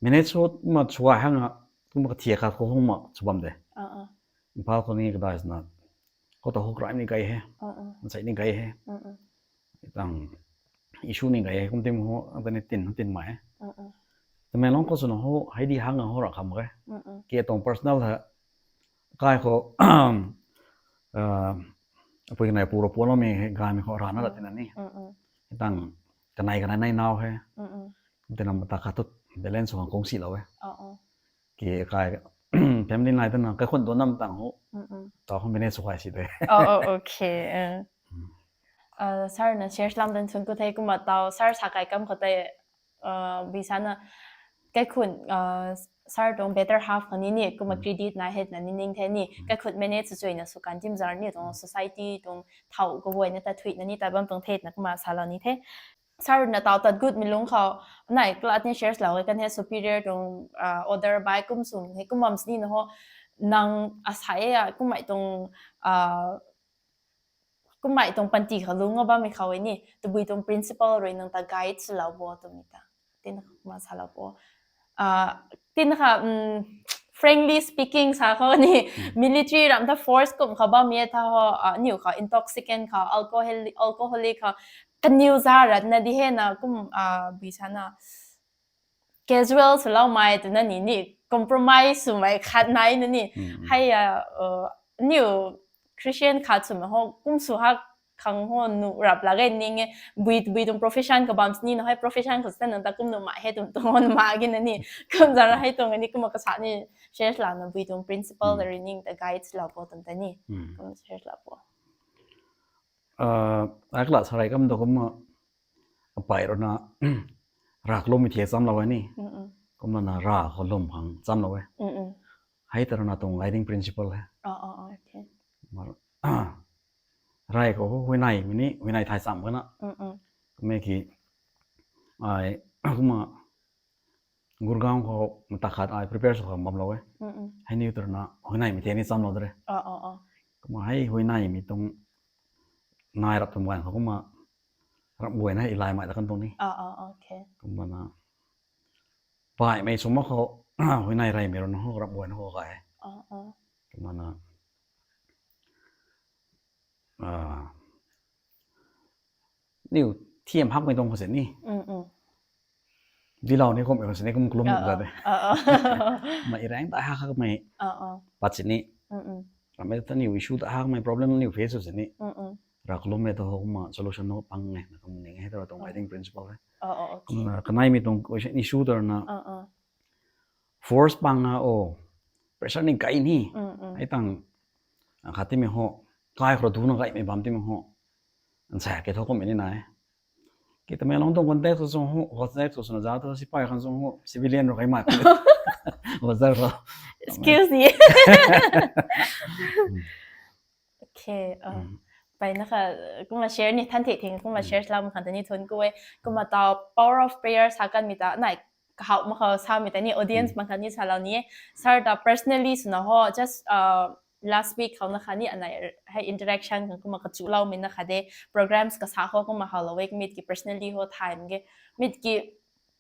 manage sw kumna sw gay hang a kumna kathiak khat khou hung mak sw bam de. Imphal khou ni kadai swna khou ta ho crime ni gay he, nsei ni gay he, tang issue ni gay he kum timei hu ang ta ni tin tinmei e. Tamenglong khou swna ho hei di hang a ho ra kham e. Ki tuang personal hei kai khou apui kanei pu ra puanloumei gaymei khou rana ra tina ni. Tang kanei kanei nai nau he. Tina mata khat thu balance sw khang kung silou e. Ki kai family nai tana kaikhun tu nam tang ho tau khang manage sw gay si de. Sir na share lam dan thun ku the kumna tau sir sa kai kam khou tei bui sana kaikhun sir tuang better half khang ni ni kumna credit nai he twna ni ning the ni. Kaikhun manage sw chuina sw kan timei zaeng ni tuang society tuang thau kaguayna ta thuina ni ta bam tuang the twna kumna salou ni the. Sir na tau tat gutmei lungc khou nai klat ni share lou kan he superior tuang order bai kum sw hei kum bam sini na ho nang asai a kummei tuang kummei tuang panty khou lungc a bammei khou e ni tabui tuang principle rui nang ta guide swlou bo twmei ta tina kumna salou bo. Tina kha frankly speaking sa khou ni military ramh ta force kum khou bammei tha ho aniu khou intoxicant khou alcohol alcoholic khou kaniw za rat na di he na kum bui sana casual swloumei twna ni ni compromise swmei khat nai na ni. Hei a aniu Christian khat swmei ho kum sw hak khang ho nuh rap lak e ning e. Bui bui tuang profession kabam sini na hei profession khou stan nang ta kum nuh mak he twmei tuang ho nuh mak ge na ni. Kum zara hei tuang ni kumna kasa ni share lana bui tuang principle da ri ning ta guide lou po twmei ta ni kum share lou po. Ai kala sarai kam ta kumna Pai rui na, rav kalum mi thiak chamlou e ni. Kumna na rav kalum khang chamlou e. Hei ta rui na tuang guiding principle he. Rey khou huayney mi ni, huayney thay cham khana. Kummei ki, ai, kumna Gurgaon khou mata khat ai prepare sw khang bamlou e. Hei ni ta rui na huayney mi thiak ni chamlou de re. Kumna hei huayney mi tuang nai rap tuang ganv khou kumna ramh guayna hei ilay mei ta kan tuang ni. Kumna na, baihmei sw mak khou, huayney reymei rui na khou ramh guayna khou gay. Kumna na, niw thiam hakmei tuang khou sini. Dilou ni kummei khou sini kum kalum za de. Mei raeng ta hak hakmei pat sini. Ramhmei ta niw issue ta hakmei problem niw face sw sini. Rav kalummei ta ho kumna solution no pang e na kum ning hei ta tuang guiding principle e. Kumna kaneimei tuang question issue ta rui na force pang na o, pressure ni gay ni. Hei tang, khat timei ho, kai khou duna gaymei bam timei ho, nsa ke tho kummei ni nai. Ki Tamenglong tuang context sw sw hu, context sw sw na za tu sipai khang sw hu, civilian rui kai mak. Officer rui. Excuse me. Mpeyna kha, kumna share ni than thei thing kumna share lam khang ta ni thun ku e. Kumna ta power of prayer sa kanmei ta nai, kahaw mak khou samei ta ni audience mak khang ni salou ni e. Sir ta personally swna ho, just last week khou na kha ni anei hei interaction khang kumna kachuloumei na kha de, programs kasa khou kumna howlou e, mi tiki personally ho thay mak ge, mi tiki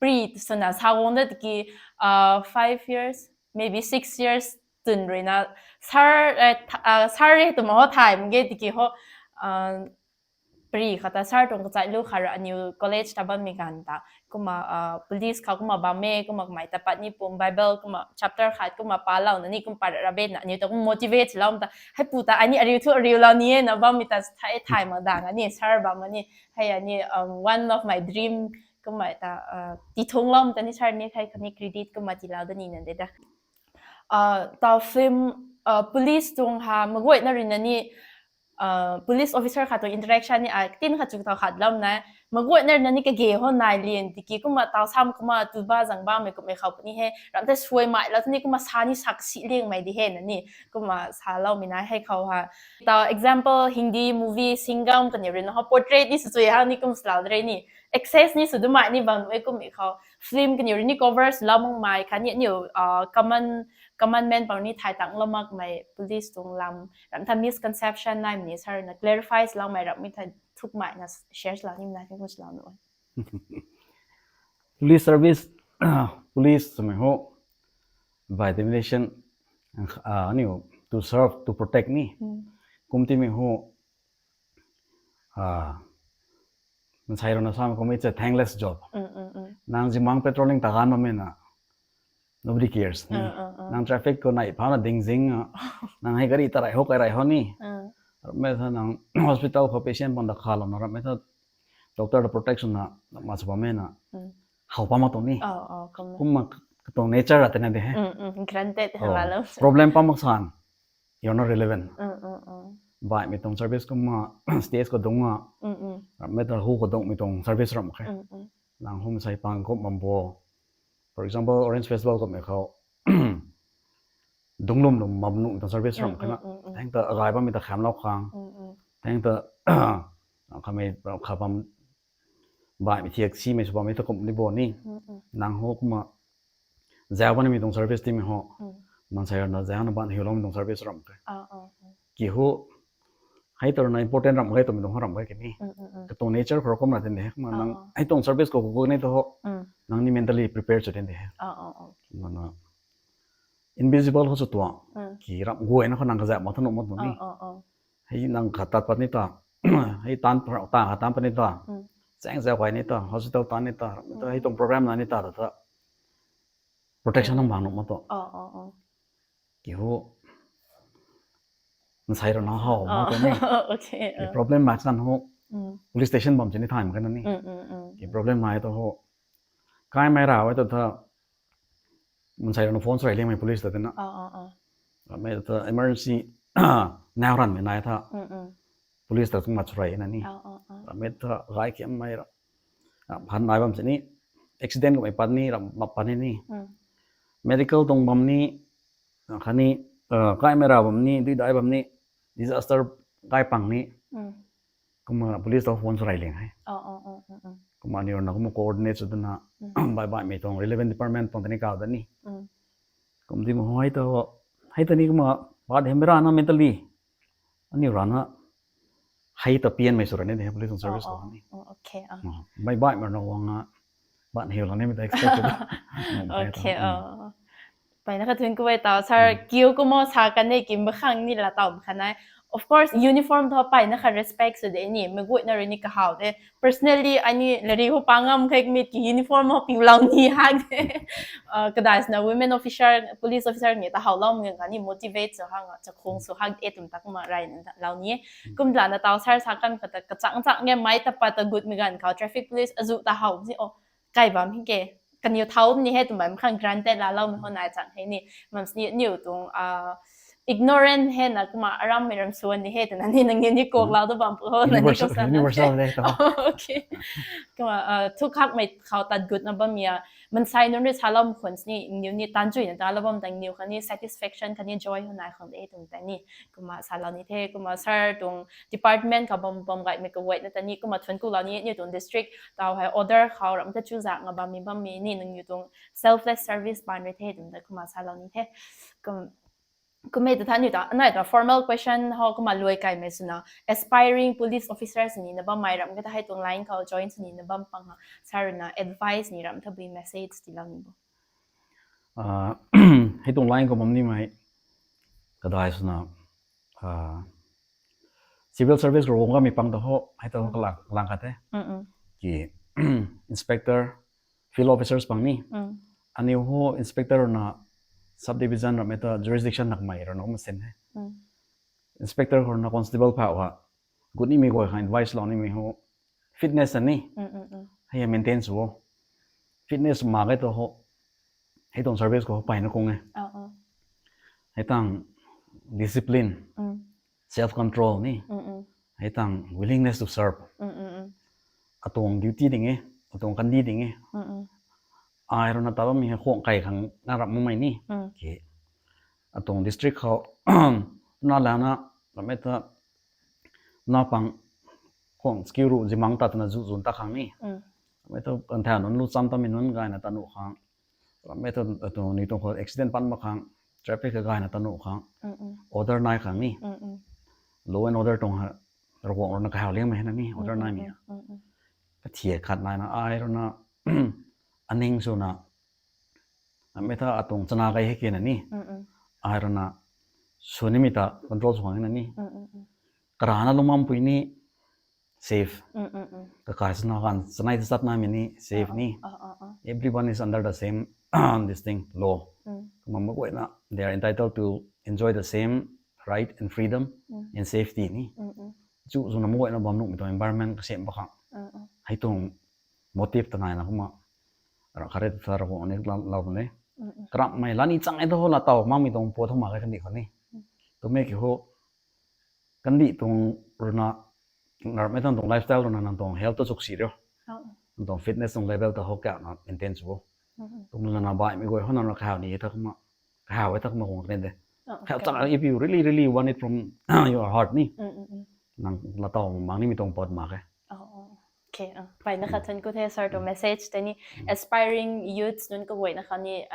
pri swna sa guang da tiki five years, maybe six years twn rui na, sir, sir e twmei ho thay mak ge tiki ho, pri khou ta sir tuang kachai lu kha rui aniw college ta bammei ganv ta kumna police khou kumna bam e, kumna kamei ta pat ni pum Bible kumna chapter khat kumna palouna ni kum pat ra bena aniw ta kum motivate lou ta, hei pu ta ai ni ariu thu ariulou ni e na bammei ta thay thay mak dang ani sir bam ani, hei ani one of my dream kumna ta tithungloumei ta ni sir ni hei khatni credit kumna tiilou da nina de da. Tau film, police tuang ha maguayna rui na ni police officer khat tuang interaction ni ai tin khat chu tau khat lam na, maguayna rui na ni kage ho nai lian tiki kumna tau sam kumna tuba zang bammei kummei khou puni he, ramh tei suaimei lou tu ni kumna sa ni sak si liangmei di he na ni, kumna saloumei na hei khou ha. Tau example Hindi movie Singham kaniw rui na ho portrait ni sw chui ha ni kum salou de re ni, access ni sw dumei ni bam e kummei khou film kaniw rui ni cover swlou makmei khatni aniw common commandment pang ni thay tanglou makmei police tuang lam ramh ta misconception naimei ni sir na clarify swloumei ramhmei thei thukmei na share swlou nimei na kum swlou nu. Police service, police swmei ho by definition aniw to serve, to protect ni. Kum timei ho mansei rui na samei kum it's a thankless job. Nang zimang patrolling ta ganv bammei na nobody cares ni. Nang traffic khou nai phana ding zing, nang hei gari ta rey ho kai rey ho ni, ramhmei tha nang hospital khou patient pang da khalouna ramhmei tha doctor ta protection na ma sw bammei na how pa mak tuang ni. Kumna katuang nature ra tena de he. Problem pa mak san you're not relevant. Baihmei tuang service kumna stage khou dungc a, ramhmei ta hu khou dungcmei tuang service ramh khe. Nang hum sei pang kum bam bo, for example Orange Festival kummei khou dungc lum lum bam nuh tuang service ramh khana, thang ta agay bammei ta khamlou khang, thang ta khamei kha bam baihmei thiak simei sw bammei ta kum ni bo ni. Nang ho kumna zauc banmei tuang service timei ho, mansei rui na zaucna ban hiuloumei tuang service ramh khe. Ki ho hei ta rui na important ramh khe twmei tuang ho ramh khe kini. Katuang nature khou kumna tin de he kumna nang hei tuang service khou kukuk ni ta ho, nang ni mentally prepare sw tin de he. Kumna invisible khou sw tuang, ki ramh guayna khou nang kazauh mak thu nuh mak tuang ni. Hei nang khat tat pat ni ta, hei tan ta khat tan pat ni ta, chaeng zauc kai ni ta, hospital tan ni ta, hei tuang program na ni ta ta ta protection nang bang nuh mak tuang. Ki ho mansei rui na how mak tuang ni. Problem mak san ho police station bam chini thay mak khe na ni. Ki problem nai ta ho kaimei ra e ta tha mansei rui na phone sw rey liangmei police ta tina, ramhmei ta emergency nau ranmei nai tha police ta kum mat sw rey na ni. Ramhmei ta gay khiammei ra Phan nai bam sini, accident kummei pat ni, ram map pat ni ni. Medical tuang bam ni, khatni kaimei ra bam ni, dui dai bam ni, disaster kai pang ni. Kumna police ta phone sw rey liang he. Kumna aniu rui na kumna coordinate sw dana, baih baihmei tuang relevant department tuang tani kaw da ni. Kum di ma hei ta, hei ta ni kumna, pat hei mei rana mentally aniu rana hei ta pianmei sw ra ni de police service khou ni. Baih baihmei rana guang a, ban hiu la ni mei ta expect sw da. Mpeyna kha thun ku e taw, sir, kiu kumna sa kan e, kim ba khang ni la taw kha nai. Of course, uniform thu mpeyna kha respect sw de ni, mei guayna rui ni kahaw de. Personally, ai ni lari khou pa ngam khe, mi ki uniform khou piulou ni hak de. Kadai swna women officer, police officer ni ta howlou mei ganv kha ni motivate sw hang, chakhung sw hak e twmei ta kumna rey lou ni e. Kum lana taw sir sa kan kha ta kachang chang e, mei ta pat ta gutmei ganv khou traffic police azu ta how si o, kai bam hei ke, kaniw thau ni he twmei mak khang granted laloumei khou nai chang hei ni. Mam sini aniu tuang ignorant hei na kumna arammei ram swan ni he twna ni nangniw ni kuaklou da bam pu ho na ni. Universal, kumna thuk hakmei khou tat gutna bammei a, mansei nunc rui saloumei khwan sini aniw ni tanchuina ta lou bam tang aniw khatni satisfaction khatni joy hou nai khang de twmei ta ni. Kumna salou ni the, kumna sir tuang department khou bam bam gaymei kaguayna ta ni kumna thun kulou ni, aniu tuang district taw hei order khou ram ta chuzak nga bammei bammei ni nangniw tuang selfless service baan rui the twmei ta kumna salou ni the. Kum, kummei ta tha aniu ta anei ta formal question hou kumna luai kaimei swna, aspiring police officers ni na bammei ram kata hei tuang line khou join sw ni na bam pang ha, sir rui na advice ni ram ta bui message tiilou ni bo. Hei tuang line khou bam nimei kadai swna, civil service rui guang kamei pang ta ho hei ta kalang khat the. Ki inspector, field officers pang ni. Aniu ho inspector rui na subdivision rammei ta jurisdiction nakmei rui na kum sin he. Inspector khou rui na constable phau ha, gut nimei guay khang advice lou nimei ho, fitness a ni. Hei maintain sw o. Fitness mak ge ta ho, hei tuang service khou mpeyna kung e. Hei tang discipline, self control ni. Hei tang willingness to serve. Atuang duty ding e, atuang kandi ding e. Ai rui na ta bammei hei khuang kai khang na ram makmei ni. Ki atuang district khou na lana rammei ta na pang khuang skill ru zimang ta twna zu zun ta khang ni. Rammei ta kan tha nunc lu cham tamei nunc gayna ta nuh khang. Rammei ta atuang ni tuang khou accident pat mak khang, traffic kha gayna ta nuh khang, order nai khang ni. Law and order tuang ha, Ravguangc rui na kahaw liangmei hei na ni order naimei ha. Kathia khat naina ai rui na aning swna, rammei ta atuang chana kai hei ke na ni, ai rui na sw nimei ta control sw khang na ni. Karana lungmampui ni safe. Kakai swna ganv chanei ta chat naimei ni safe ni. Everyone is under the same this thing, law. Kumna mak guayna they are entitled to enjoy the same right and freedom and safety ni. Chu zuna mak guayna bam nuhmei tuang environment kasem ba khang. Hei tuang motive ta naina kumna ra khare ta Ravguangc ni lou puni. Karamhmei lani chang e ta ho la taw makmei tuang pu thu mak ge kandih khou ni. Twmei ki ho kandih tuang rui na, rammei tuang lifestyle rui na nang tuang health ta chuk si rio. Nang tuang fitness tuang level ta ho kau na maintain sw o. Kum lana baihmei guay ho nang rui kahaw ni ta kumna, kahaw e ta kumna guang kani de. Kahaw chang, if you really really want it from your heart ni, nang la taw mak nimei tuang pat mak ge. Mpeyna kha thun ku the sir tuang message tei ni, aspiring youths nunc kaguayna kha ni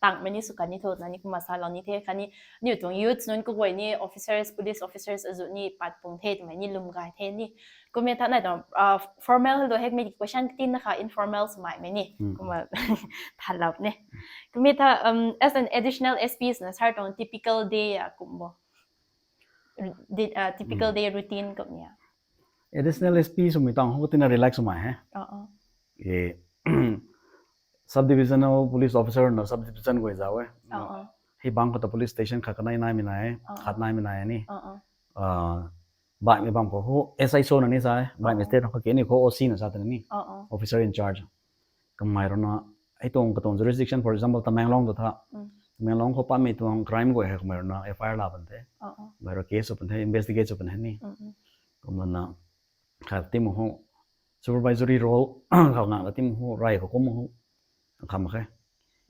tangmei ni sw kani tho na ni kumna salou ni the. Khatni aniu tuang youths nunc kaguay ni officers, police officers azu ni pat pung the twmei ni lwm gay the ni. Kumna tha nai tuang formal hei lu hekmei question katinna kha informal swmaimei ni kumna thalou ni. Kumna tha as an additional S P swna sir tuang typical day a kum bo, typical day routine kum ni a? Additional S P swmei tang ho tina relax swmei he. Subdivisional police officer na subdivision guay zauc e. Hei bang khou ta police station khat kanei naimei nai e, khat naimei nai e ni. Baihmei bam khou ho S I S O na ni sa e, baihmei state khou kani khou O C na sa twna ni, officer in charge. Kamei rui na hei tuang katuang jurisdiction, for example Tamenglong ta tha, Tamenglong khou patmei tuang crime guay hei kamei rui na F I R la pan the, kamei rui case sw pan the, investigate sw pan the ni. Kumna khat ti mak ho supervisory role khou ngak na tim hu rai khou kum hu kham khe.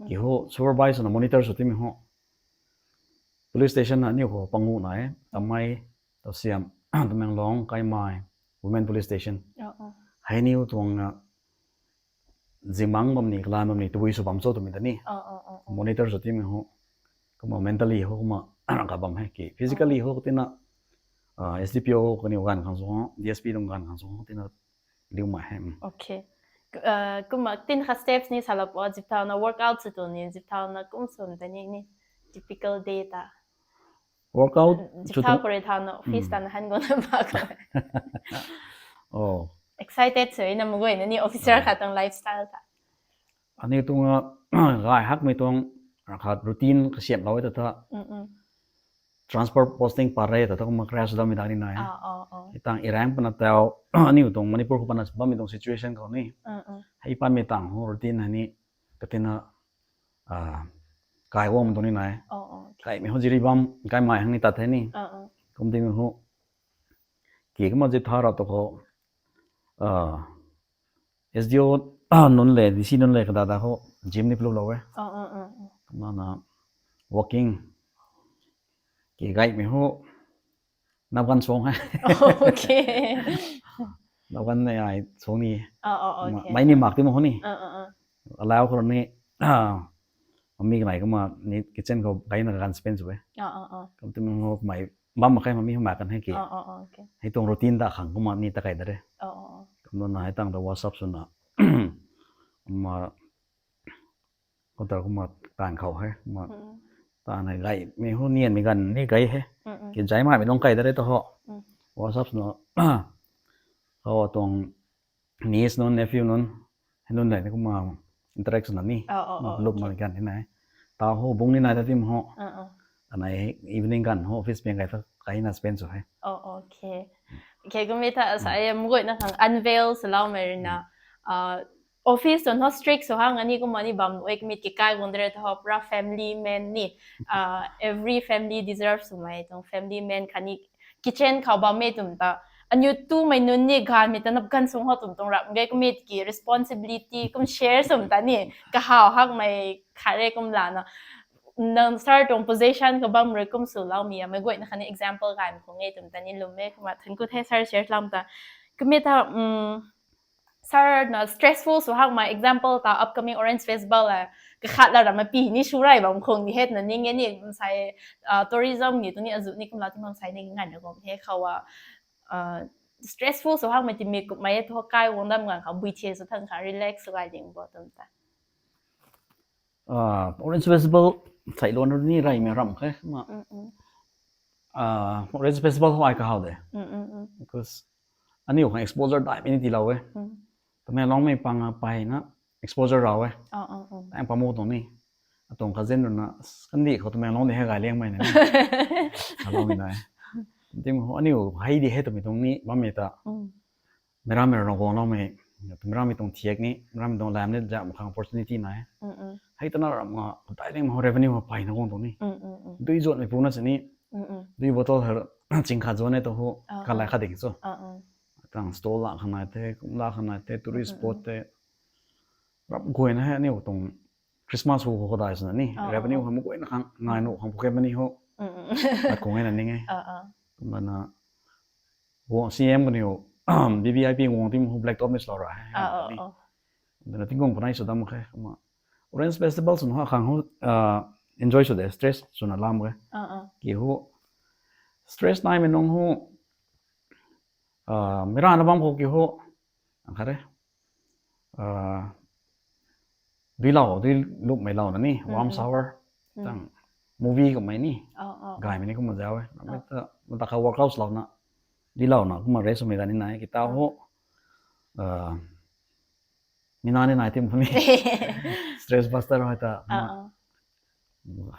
Ki hu supervise na monitor sw tim hu police station na aniu khou pangu na e, Tamei, Tasiam, Tamenglong, Kaimai, Women Police Station. Hei niu tuang na zimang bam ni, kalan bam ni, tabui sw bam cho twmei ta ni. Monitor sw tim hu. Kumna mentally ho, kumna ka bam hei ki. Physically ho, tina, ah, S D P O kaniw ganv khang sw ho, D S P tuang ganv khang sw ho, tina liu mai hei. Mm. Okay. K-, ah, kumna tin kha steps ni salap o, zip thau na workout sw tu ni, zip thau na kum sw ta ni, ni typical day ta. Workout Zip thau kore thau na office ta na han go na ba ko. Oh. Excited sw na mugoi na ni officer khat tuang lifestyle ta. Ani tuang, ah, gay hakmei tuang, ah, khat routine kasiamlou e ta tha. Mm, mm. Transfer posting pat re ta tha kumna crash dam mi ta ni nai. Ah, oh, oh. Itang irang pana tau, aniu tuang Manipur khou pana bam mi tuang situation khou ni. Mm, mm. Hei pan mi tang ho routine hei ni katina, ah, kai wang tuang ni nai. Oh, oh, okay. Kai mi ho Jiribam, kai mai hang ni tat the ni. Ah, ah. Kum ti mi ho. Ki kumna zip thau rap tu khou, ah, S D O, ah, nunc le, D C nunc le kada da ho, gym ni plou lou e. Oh, oh, oh, oh. Kumna na walking. Ki gay mi ho, nap gan song hei. Okay. Nap gan nei ai song ni. Oh, oh, okay. Mai ni mak ti mo ho ni. Uh, uh, uh. Allow khou ni, ah, mami kanei kumna ni kitchen khou gay na gan spend sw e. Oh, oh, oh. Kum ti mi ho mai bam mak khe, mami mak kan hei ki. Oh, oh, oh, okay. Hei tuang routine ta khang kumna ni ta kai da re. Oh, oh, oh. Kumna na hei tang ta WhatsApp sw na. Kumna Kotar kumna taanv khou hei, kumna taanv hei gay, mi hu nian mi ganv ni gay hei. Ki zay mai mi lung kai da re ta ho. WhatsApp na, khou tuang niece nunc, nephew nunc, hei nunc dai ni kumna interaction na ni, ma lup ma ganv ni nai. Ta ho bung ni nai ta tim ho. Anei evening ganv ho office peng kai ta, kai na spend sw hei. Oh, okay. Okay, kum mi ta sa, mugoi na khang unveil swloumei rui na, ah, office tuang ho strict sw hang ani kumna ni bam e, kumit ki kai guang de re ta ho, pura family man ni, ah, every family deserves swmei tuang family man khatni kitchen khou bammei twmei ta, aniu tumei nunc ni ganvmei ta nap gan sung ho twmei tuang rap ge, kumit ki responsibility kum share swmei ta ni kahaw hakmei khat re kum lana. Nang sir tuang position khou bam rui kum swloumei, mei guayna khatni example gaymei khou nge twmei ta ni lwm e, kumna thank you the sir share lam ta. Kumit ta, um, sir na stressful sw hakmei example ta upcoming Orange Festival la, kakhat la ramei pi ni sw rey bam khang ni het na ning e ni, sai, ah, tourism ni tu ni azu ni kumla ti mam sai ni ngai na gom he khou a, ah, stressful sw hakmei ti mi kummei e thu kai guang dam ganv khou bui the sw thang kha relax sw gay ding bo twmei ta. Ah, Orange Festival sailuan ni reymei ram khe, ma. Ah, Orange Festival ho ai kahaw de. Because aniu khang exposure daihmei ni tiilou e. Tamenglongmei pang a payna exposure rau e. Tang pamu tuang ni. Atuang cousin rui na, kandih khou Tamenglong di hei gay liangmei na ni. Kaloumei nai. Tim ho aniu hei di hei twmei tuang ni bammei ta. Meic rammei rui na guangloumei, meic rammei tuang thiak ni, meic rammei tuang lam ni zam khang opportunity nai. Hei tana ram nga, tai ling ho revenue ha payna guang tuang ni. Dui zuanmei puna sini, dui bottle her, ching khat zuan e tu ho, kalai khat ding cho. Tang stall la khang nai the, kum la khang nai the, tourist spot the. Rap guayna hei aniu tuang Christmas hu khou dai swna ni, revenue khang mei guayna khang, ngai nuh khang pocket money ho. Mat khang e na ning e. Kumna na, guang C M kaniw, V V I P guang tim ho black top ni swlou ra hei. Dana tingkung panai sw dam khe, kumna. Orange Festival swna ha khang ho, ah, enjoy sw de, stress swna lam khe. Ki ho, stress naimei nung ho, ah, meic rana bam khou ki ho, ang khat re. Ah, dui lau, dui lupmei lau na ni, warm shower. Tang movie kummei ni. Gaymei ni kumna zauc e. Mata kha workout louna. Dui lau na, kumna rest swmei ganv ni nai, ki ta ho. Ah, mi na ni nai tim ni. Stress buster hei ta.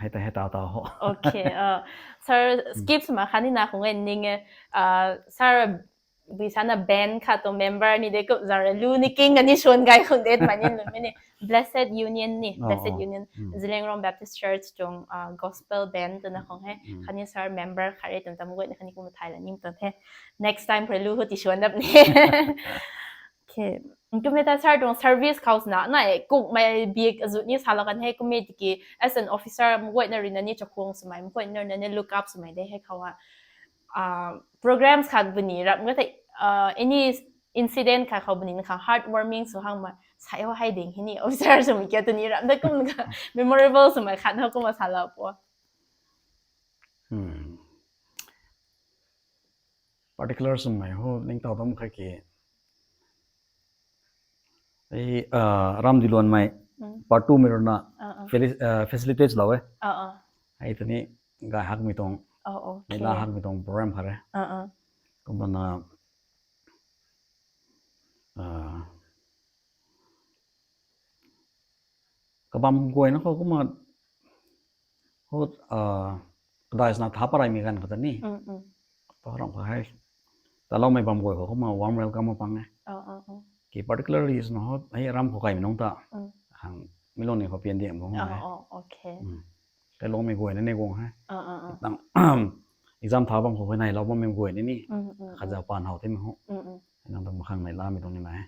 Hei ta, hei ta, ta ho. Okay, ah, sir, skip swmei khatni na khang e ning e, ah, sir, bui sana band khat tuang member ni de kup zang rui lu ni king kani suan gay khang de twmei ni lwmmei ni. Blessed Union ni, Blessed Union, Zeliangrong Baptist Church tuang, ah, gospel band twna khang he. Khatni sir member khat re twmei ta mei guayna khatni kumna thay la ning tuang the. Next time khou rui lu ho ti suan dap ni. Okay. Kumna ta sir tuang service khou swna na e, kukmei bik azu ni salou kan he, kumna tiki as an officer, mguayna rui na ni chakhwang swmei, mguayna rui na ni look up swmei de he khou a. Ah, programs khat buni ram nga the, ah, any incident khat khou buni na kha heartwarming sw hang ma, sai ho hai ding hini officer swmei kia tu ni ram da kum kha memorable swmei khat ho kumna salou po. Hmm. Particular swmei ho ning tau tam kha ki. Ei, ah, Ram Diluanmei, Mm. part two mei rui na Ah, ah. feli-, ah, facilitate lou e. Ah, ah. Ei tani gay hakmei tuang, Oh, okay. neihla hakmei tuang program khat re. Ah, ah. Kumna, ah, kabam guayna khou kumna, ho, ah, kadai swna tha paraimei ganv khou ta ni. Mm, mm. Param kha hei. Taloumei bam guay khou kumna warm welcome pang e. Oh, oh, oh. Ki particularly swna ho, hei ram khou kaimei nung ta. Mm. Hang, mi lung ni khou pian diam bam Oh, e. oh, okay. Mm. Kailoumei guayna ni guang he. Ah, ah, ah. Tang, exam tha bam khou hei nai lou bammei guayna ni. Mm, mm, Khat mm. zau pan hau te mei ho. Mm, mm. Nang ta makhang nai lamei tuang ni nai.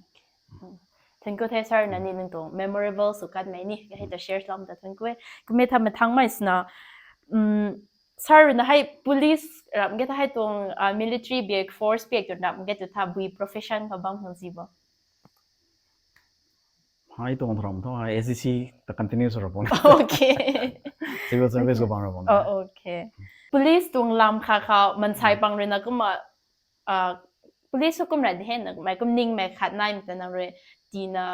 Okay. Mm. Thank you the sir, na ni nang tuang memorable sw katmei ni, hei ta share lou ta thank you e. Kumna ta mathangmei swna, mm, sir na hei police ram ge ta hei tuang, ah, military bik, force bik tu ram ge tu tha bui profession khou bam hang zi bo. Hei tuang thu ram thu, hei S D C ta continue sw ra pon. Okay. Civil service khou bam ra pon. Oh, okay. Police tuang lam kha khou mansei pang rui na kumna, ah, police hukum ra di he na, mei kum ningmei khat naimei ta nang rui, tina,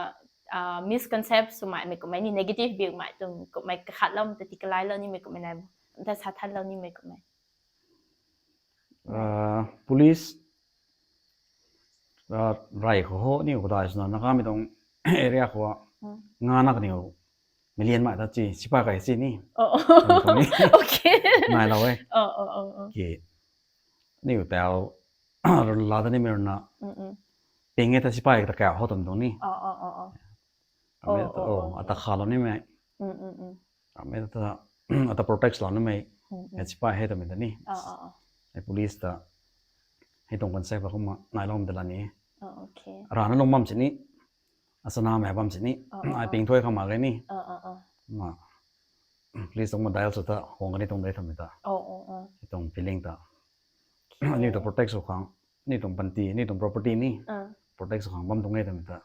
ah, misconcept swmei, mei kummei ni negative bik mei tuang, kummei kakhat lou, ta ti kalai lou ni mei kummei nai bo. Ta sa than lou ni mei kummei. Ah, police, ah, rai khou ho, ni khou dai swna, Nagamei tuang area khou, Hmm. nga na kaniw, million mei ta chi, sipai kai chi ni. Oh, oh. Kum kum ni. Okay. Nai lou e. Oh, oh, oh, oh. Ki, ni khou tau, run la ta ni mei run na. Mm, mm. Ping e ta sipai ta kau ho tum tuang ni. Oh, oh, oh, oh. Ame Oh, ta, oh, oh, oh, ata okay. kha lou ni mei. Mm, mm, mm. Ame ta, ata protect lou ni mei. Mm, mm. Sipai hei ta mei ta ni. Oh, oh, oh. Hei police ta. Hei tuang concept kumna nai lou ta la ni. Oh, okay. Rana lung bam si ni. Asana mei bam si ni. Oh, oh, Ai oh. ping thuy khang ma ge ni. Oh, oh, oh. Ma. Police tuang ma dial sw ta, hong kani tuang dei tham mei ta. Oh, oh, oh. Hei tuang feeling ta. Okay. Ni ta protect sw khang, ni tuang panty, ni tuang property ni. Ah. Protect sw khang bam tuang e ta mei ta.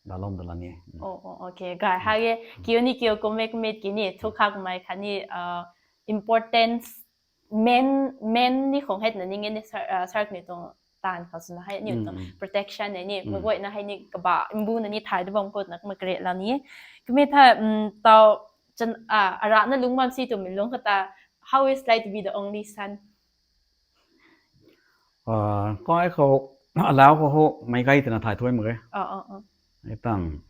Dalom dala ni. Oh, oh, okay. Gay hage, kiu ni kiu kummei kummei ki ni, thu khak mei kha ni, ah, importance, men, men ni khong het na ni nge ni sar-, ah, sark ni tuang tan khou swna hei, ni Mm, tuang mm. protection ni, ni, Mm. maguayna hei ni kaba, mbu na ni thai de bam kot na, ma kre la ni. Kummei tha, mm, tau, chan, ah, ara na lung bam si tu mi lung kata, how is like to be the only son? Ah, kai khou, alau khou ho, mei kai tina thai thuy mak ge. Oh, oh, oh. Ei tang,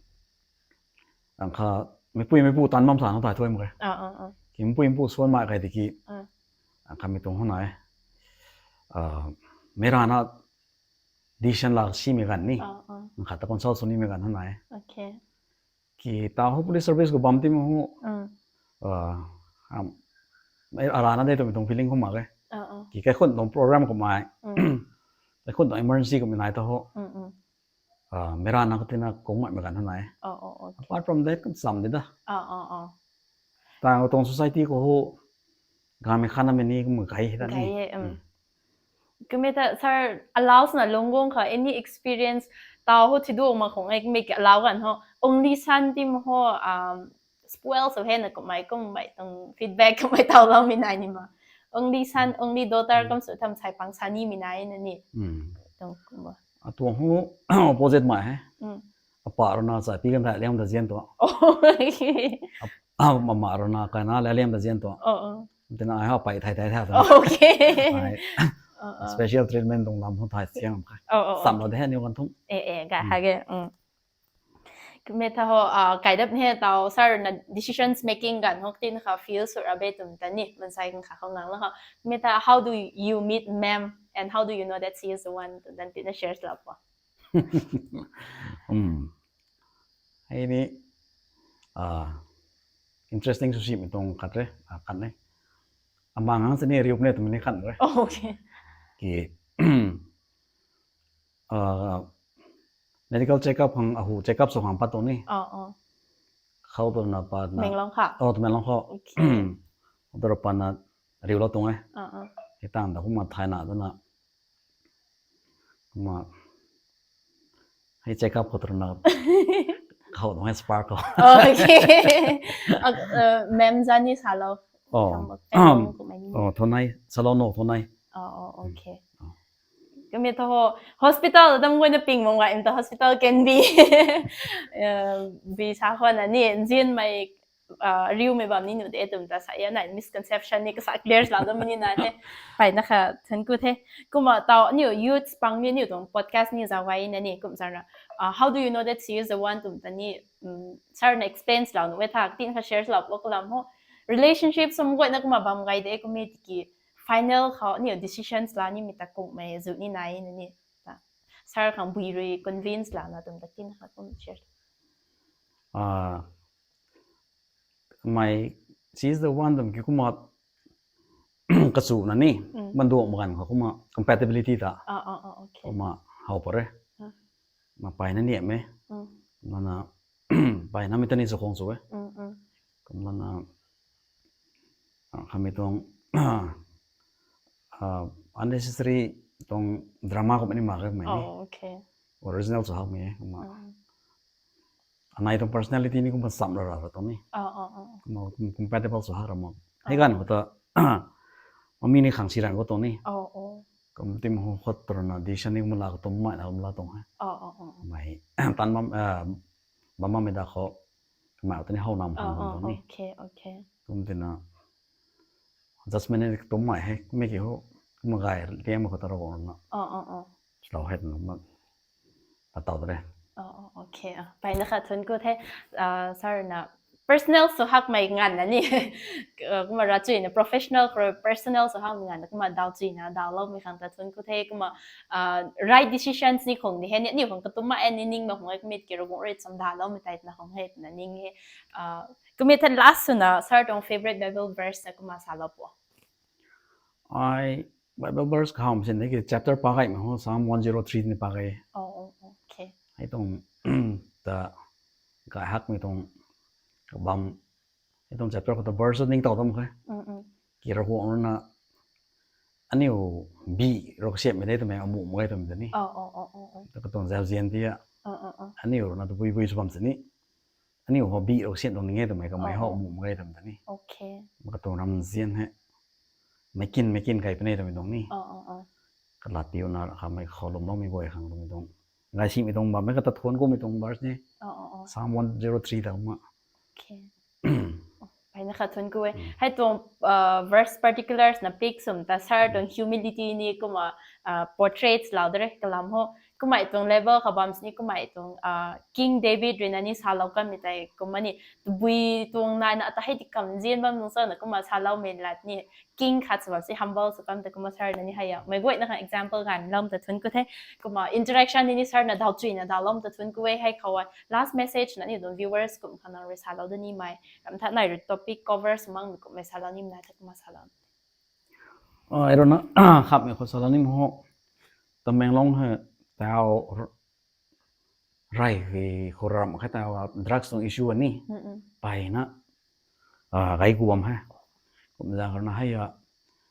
tang kha, meipui meipu tan bam sa na thai thuy mak ge. Oh, oh, oh. Ki meipui meipu suan mai kai tiki, Ah. tang kha mei tuang ho nai. Ah, mei rana decision la si mei ganv ni. Oh, oh. Tang kha ta consult sw ni mei ganv ho nai. Okay. Ki ta ho police service khou bam ti ma ho. Mm. Ah, am, mei ara na de tu mei tuang feeling khou mak ge. Oh, oh. Ki kaikhun tuang program khou mei. Mm. Kaikhun tuang emergency khou mei nai ta ho. Mm, mm. Ah, mei rana kha tina kung mai mei ganv ho nai. Oh, oh, okay. Apart from that, kan sam di da. Oh, oh, oh. Tang tuang society khou ho, gamei khan na mei ni kum kai hei ta ni. Kai hei, um. Mm. Kummei ta, sir, allows na lung guang kha, any experience, tau ho thidu ma khong, ek mei allow ganv ho, only son ti ma ho, um, spoil sw hei na kummei, kummei tuang feedback kummei tau lou mei nai ni ma. Only son, Mm. only daughter Mm. kum sw tham sai pang sa ni mei nai na ni. Mm. Tuang kumba. Atuang ho opposite mai he. Mm. Apa rana sa pi kan thai liam da zian tu. Oh, okay. Ap-, ah, mama rana kai na liam da zian tu. Oh, oh. Tina ai ho pai thai thai thai tu. Oh, okay. Ai. Oh, oh. Special treatment tuang lam ho thai siang kha. Oh, oh, Sam okay. lo de he ni kan thum. Eh, eh, ga Mm. ha ge. Mm. Kummei tha ho, ah, kai dap ni he tau, sir na decisions making ganv ho tin kha feel sw ra be tum ta ni, mansei kan kha khou ngang la ho. Kummei tha, how do you meet ma'am and how do you know that she is the one? Tum tan tina share la po. Um. Hei ni, ah, interesting sw si mei tuang khat re, ah, khat ne. Amang hang sa ni riu ne tum ni khat re. Oh, okay. Ki, ah, medical check up khang ahu check up sw khang pat tuang ni. Oh, oh. Khou tu na pat na. Menglong kha. Oh, tu Menglong kho. Okay. Tu ra pat na riu lo tuang e. Ah, ah. Hei tang da kumna thay na tu na. Kumna. Hei check up khou tu na. Khou tu hei spark khou. Oh, okay. Uh, ma'am zani salo. Oh. Kang bak, eh, kang bak kumei ni. Oh, thonai. Salo no, thonai. Oh, oh, okay. Oh. Kami tho hospital dam goi na ping mong ga im ta hospital can be. Uh, bi sa khou na ni, nzian mei, uh, riu mei bam ni nu de tum ta sa ya na misconception ni kasa clear la dam ni na ne. Pai na kha thank you the. Kumna tau ni youth pang ni ni tuang podcast ni za wai na ni kum sa na. Uh, how do you know that she is the one tum ta ni, um, sir na explains la nu we tha tin kha share la lo kalam ho. Relationship sum goi na kumna bam gai de kumi tiki final khou ni decisions la ni mi ta kung mei zu ni nai na ni. Ta. Sir khang bui rui convince la na tum ta tin kha kum share. Ah, my, she is the one tum ki kumna kachu na ni, mm, man duak magan khou kumna compatibility ta. Ah, ah, ah, okay. Kumna how pare. Ah. Ma pai na niam e. Mm. Mana pai na mi ta ni sa khong chu e. Mm, mm. Kumna na, ah, kami tuang, ah, unnecessary tuang drama kum ni mak e mei ni. Oh, okay. Original sw hak mei e, kumna. Mm. Anei tuang personality ni kumna sam ra ra ra tuang ni. Oh, oh, oh. Kumna kum-, compatible sw hak ra mak. Hei, oh, ganv khou ta, mami ni khang si ran khou tuang ni. Oh, oh. Kum tim ho khot tu na decision ni kumna la khou tum mai na kumna la tuang he. Oh, oh, oh, oh. Mei, tan bam, ah, bam bam mei da khou, kumna ta ni how nam khang, oh, oh, tuang ni. Okay, okay. Kum tina, judgment ni tum mai he, mi ki ho, kumna gay liang ma khou ta ro na. Oh, oh, oh. Slow head na kumna. Patau de. Oh, oh, okay. Ah, pai na kha thank you the. Ah, sir na personal sw hak mei ngan na ni. Ah, kumna ra chui na professional khou personal sw hak mei ngan na kumna daw chui na daw lo mei khang ta thank you the. Kumna, ah, right decisions ni khong ni he ni, ni khong katum ma e ni ning ma khong e kumit ki ro gung rit sam daw lo mei tai na khong he na ning he. Ah, kumit than last sw na sir tuang favorite Bible verse na kumna sa lo po. Ai Bible verse kham sin de ki chapter pa gai ma ho, Psalm one zero three ni pa gai. Oh, oh, okay. Hei tuang ta gai hak mei tuang kabam, hei tuang chapter khou ta verse ning tau tam khe. Mm, mm. Ki ra huang na aniu bi rok siam mei de twmei amu mak ge twmei ta ni. Oh, oh, oh, oh, oh. Ta katuang zauzian tia. Oh, oh, oh. Aniu na tu bui bui sw bam sini. Aniu ho bi rok siam tuang ning e twmei kamei, oh, ho, oh, amu mak ge twmei ta ni. Okay. Ma katuang ramzian he. Meikin, meikin kai pune twmei tuang ni. Oh, oh, oh. Kalat tiu na khamei khou lum lou mei guay khang twmei tuang. Ngai simei tuang bam mei kata thuan kumei tuang verse ni. Oh, oh, oh. Psalm one zero three ta ma. Okay. Oh, pai na kha thuan ku e. Mm. Hei tuang, uh, verse particulars na pick sum ta sir, mm, tuang humility ni kumna, uh, portraits lau de re kalam ho. Kumna tuang level kha bam sini kumna tuang, uh, King David rui na ni sa lou kanmei tei kumna ni tabui tuang nai na ta hei ti kam zian bam nung sa na kumna sa lou mei lat ni king khat sw bam si humble sw kam ta kumna sir na ni hei ya. Mei guay na kha example gan lam ta thuan ku the. Kumna interaction ni ni sir na daw chui na daw lam ta thuan ku e hei khou e. Last message na ni tuang viewers kum kha na rui sa lou da ni mei. Ram tha nai rui topic cover sw mang mi kum mei sa lou ni mei ta kumna sa lou. Ah, ero na, khap mei khou sa lou ni mo. Tamenglong he tau r-, rai hei khou ram khe tau drugs tuang issue ni. Mm, mm. Pai na, ah, gai ku bam he. Kum za khou na hei ya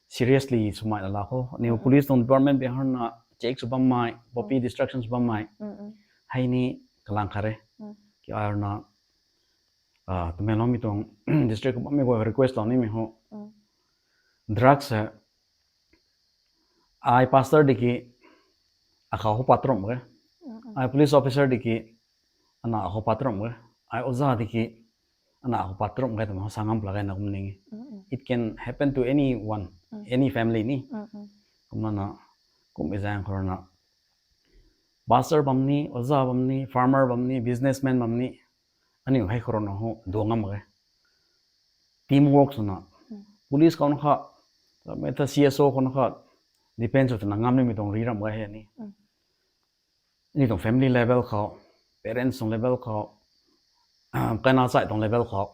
seriously sw mei na la khou. Aniu, mm, mm, police tuang department bi khou na check sw bam mei, property, mm, destruction sw bam mei. Mm, mm. Hei ni kalang khat re. Mm. Ki ar na, ah, Tamenglong mi tuang district khou bammei guay request lou ni mei ho. Mm. Drugs he, ai pastor di ki, akhou ho patrom ge. Mm, mm. Ai police officer di ki, ana ho patrom ge. Ai oza di ki, ana ho patrom ge twmei ho sa ngam pla ge na kum ning e. Mm, mm. It can happen to anyone, mm, any family ni. Mm, mm. Kumna na, kum e zaeng khou na, pastor bam ni, oza bam ni, farmer bam ni, businessman bam ni, aniu hei khou na ho duang ngam ge. Teamwork sw na. Mm. Police khou na kha, mei ta C S O khou na kha, depend sw twna ngam ni mei tuang ri ram ge he ni. Mm. Ni tuang family level khou, parents tuang level khou, ah, kaina chai tuang level khou,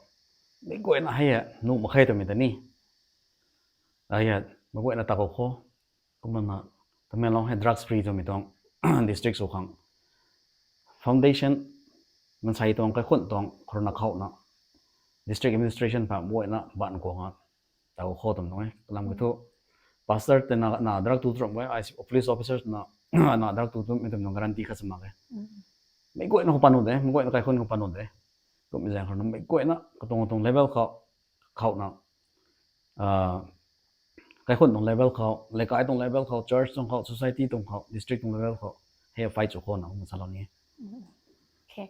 mei guay na hei ya, nuh mak khe twmei ta ni. Ai ya, mei guay na ta khou khou, kumna na, Tamenglong hei drugs free twmei tuang district sw khang. foundation mansei tuang kaikhunh tuang khou rui na khouna district administration pha guayna ban kuang a tau khou tum tuang e. Kalam ki thu pastor te na na drug tu tuang e, police officers na na drug tu tu mi tum tuang guarantee khat sa mak e. Mei guayna khou panu de, mei guayna kaikhunh khou panu de. Kum zaeng khou na mei guayna katuang tuang level khou khouna kaikhunh tuang level khou, leikai tuang level khou, church tuang khou, society tuang khou, district tuang level khou hei fight chu khou na kum salou ni. Okay.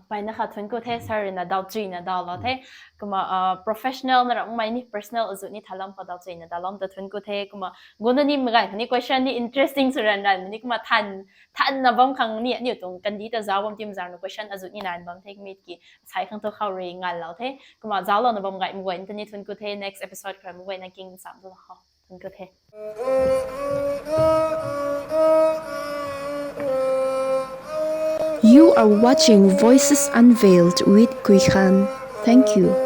Pai na kha thun ku the, sir na dau chui na dau lo the. Kumna professional na ramh mei ni personal azu ni thalam khou dau chui na dau lam ta thun ku the. Kumna guna ni magai khou ni question ni interesting sw ran ran ni kumna than than na bam khang ni aniu tuang kandi ta zau bam tim zar na question azu ni nan bam the mit ki sai khang thu khou rui ngal lo the. Kumna zau lo na bam gay mguay ta ni thun ku the, next episode khou mguay na king sam tu khou thun ku the. You are watching Voices Unveiled with Kui Khan. Thank you.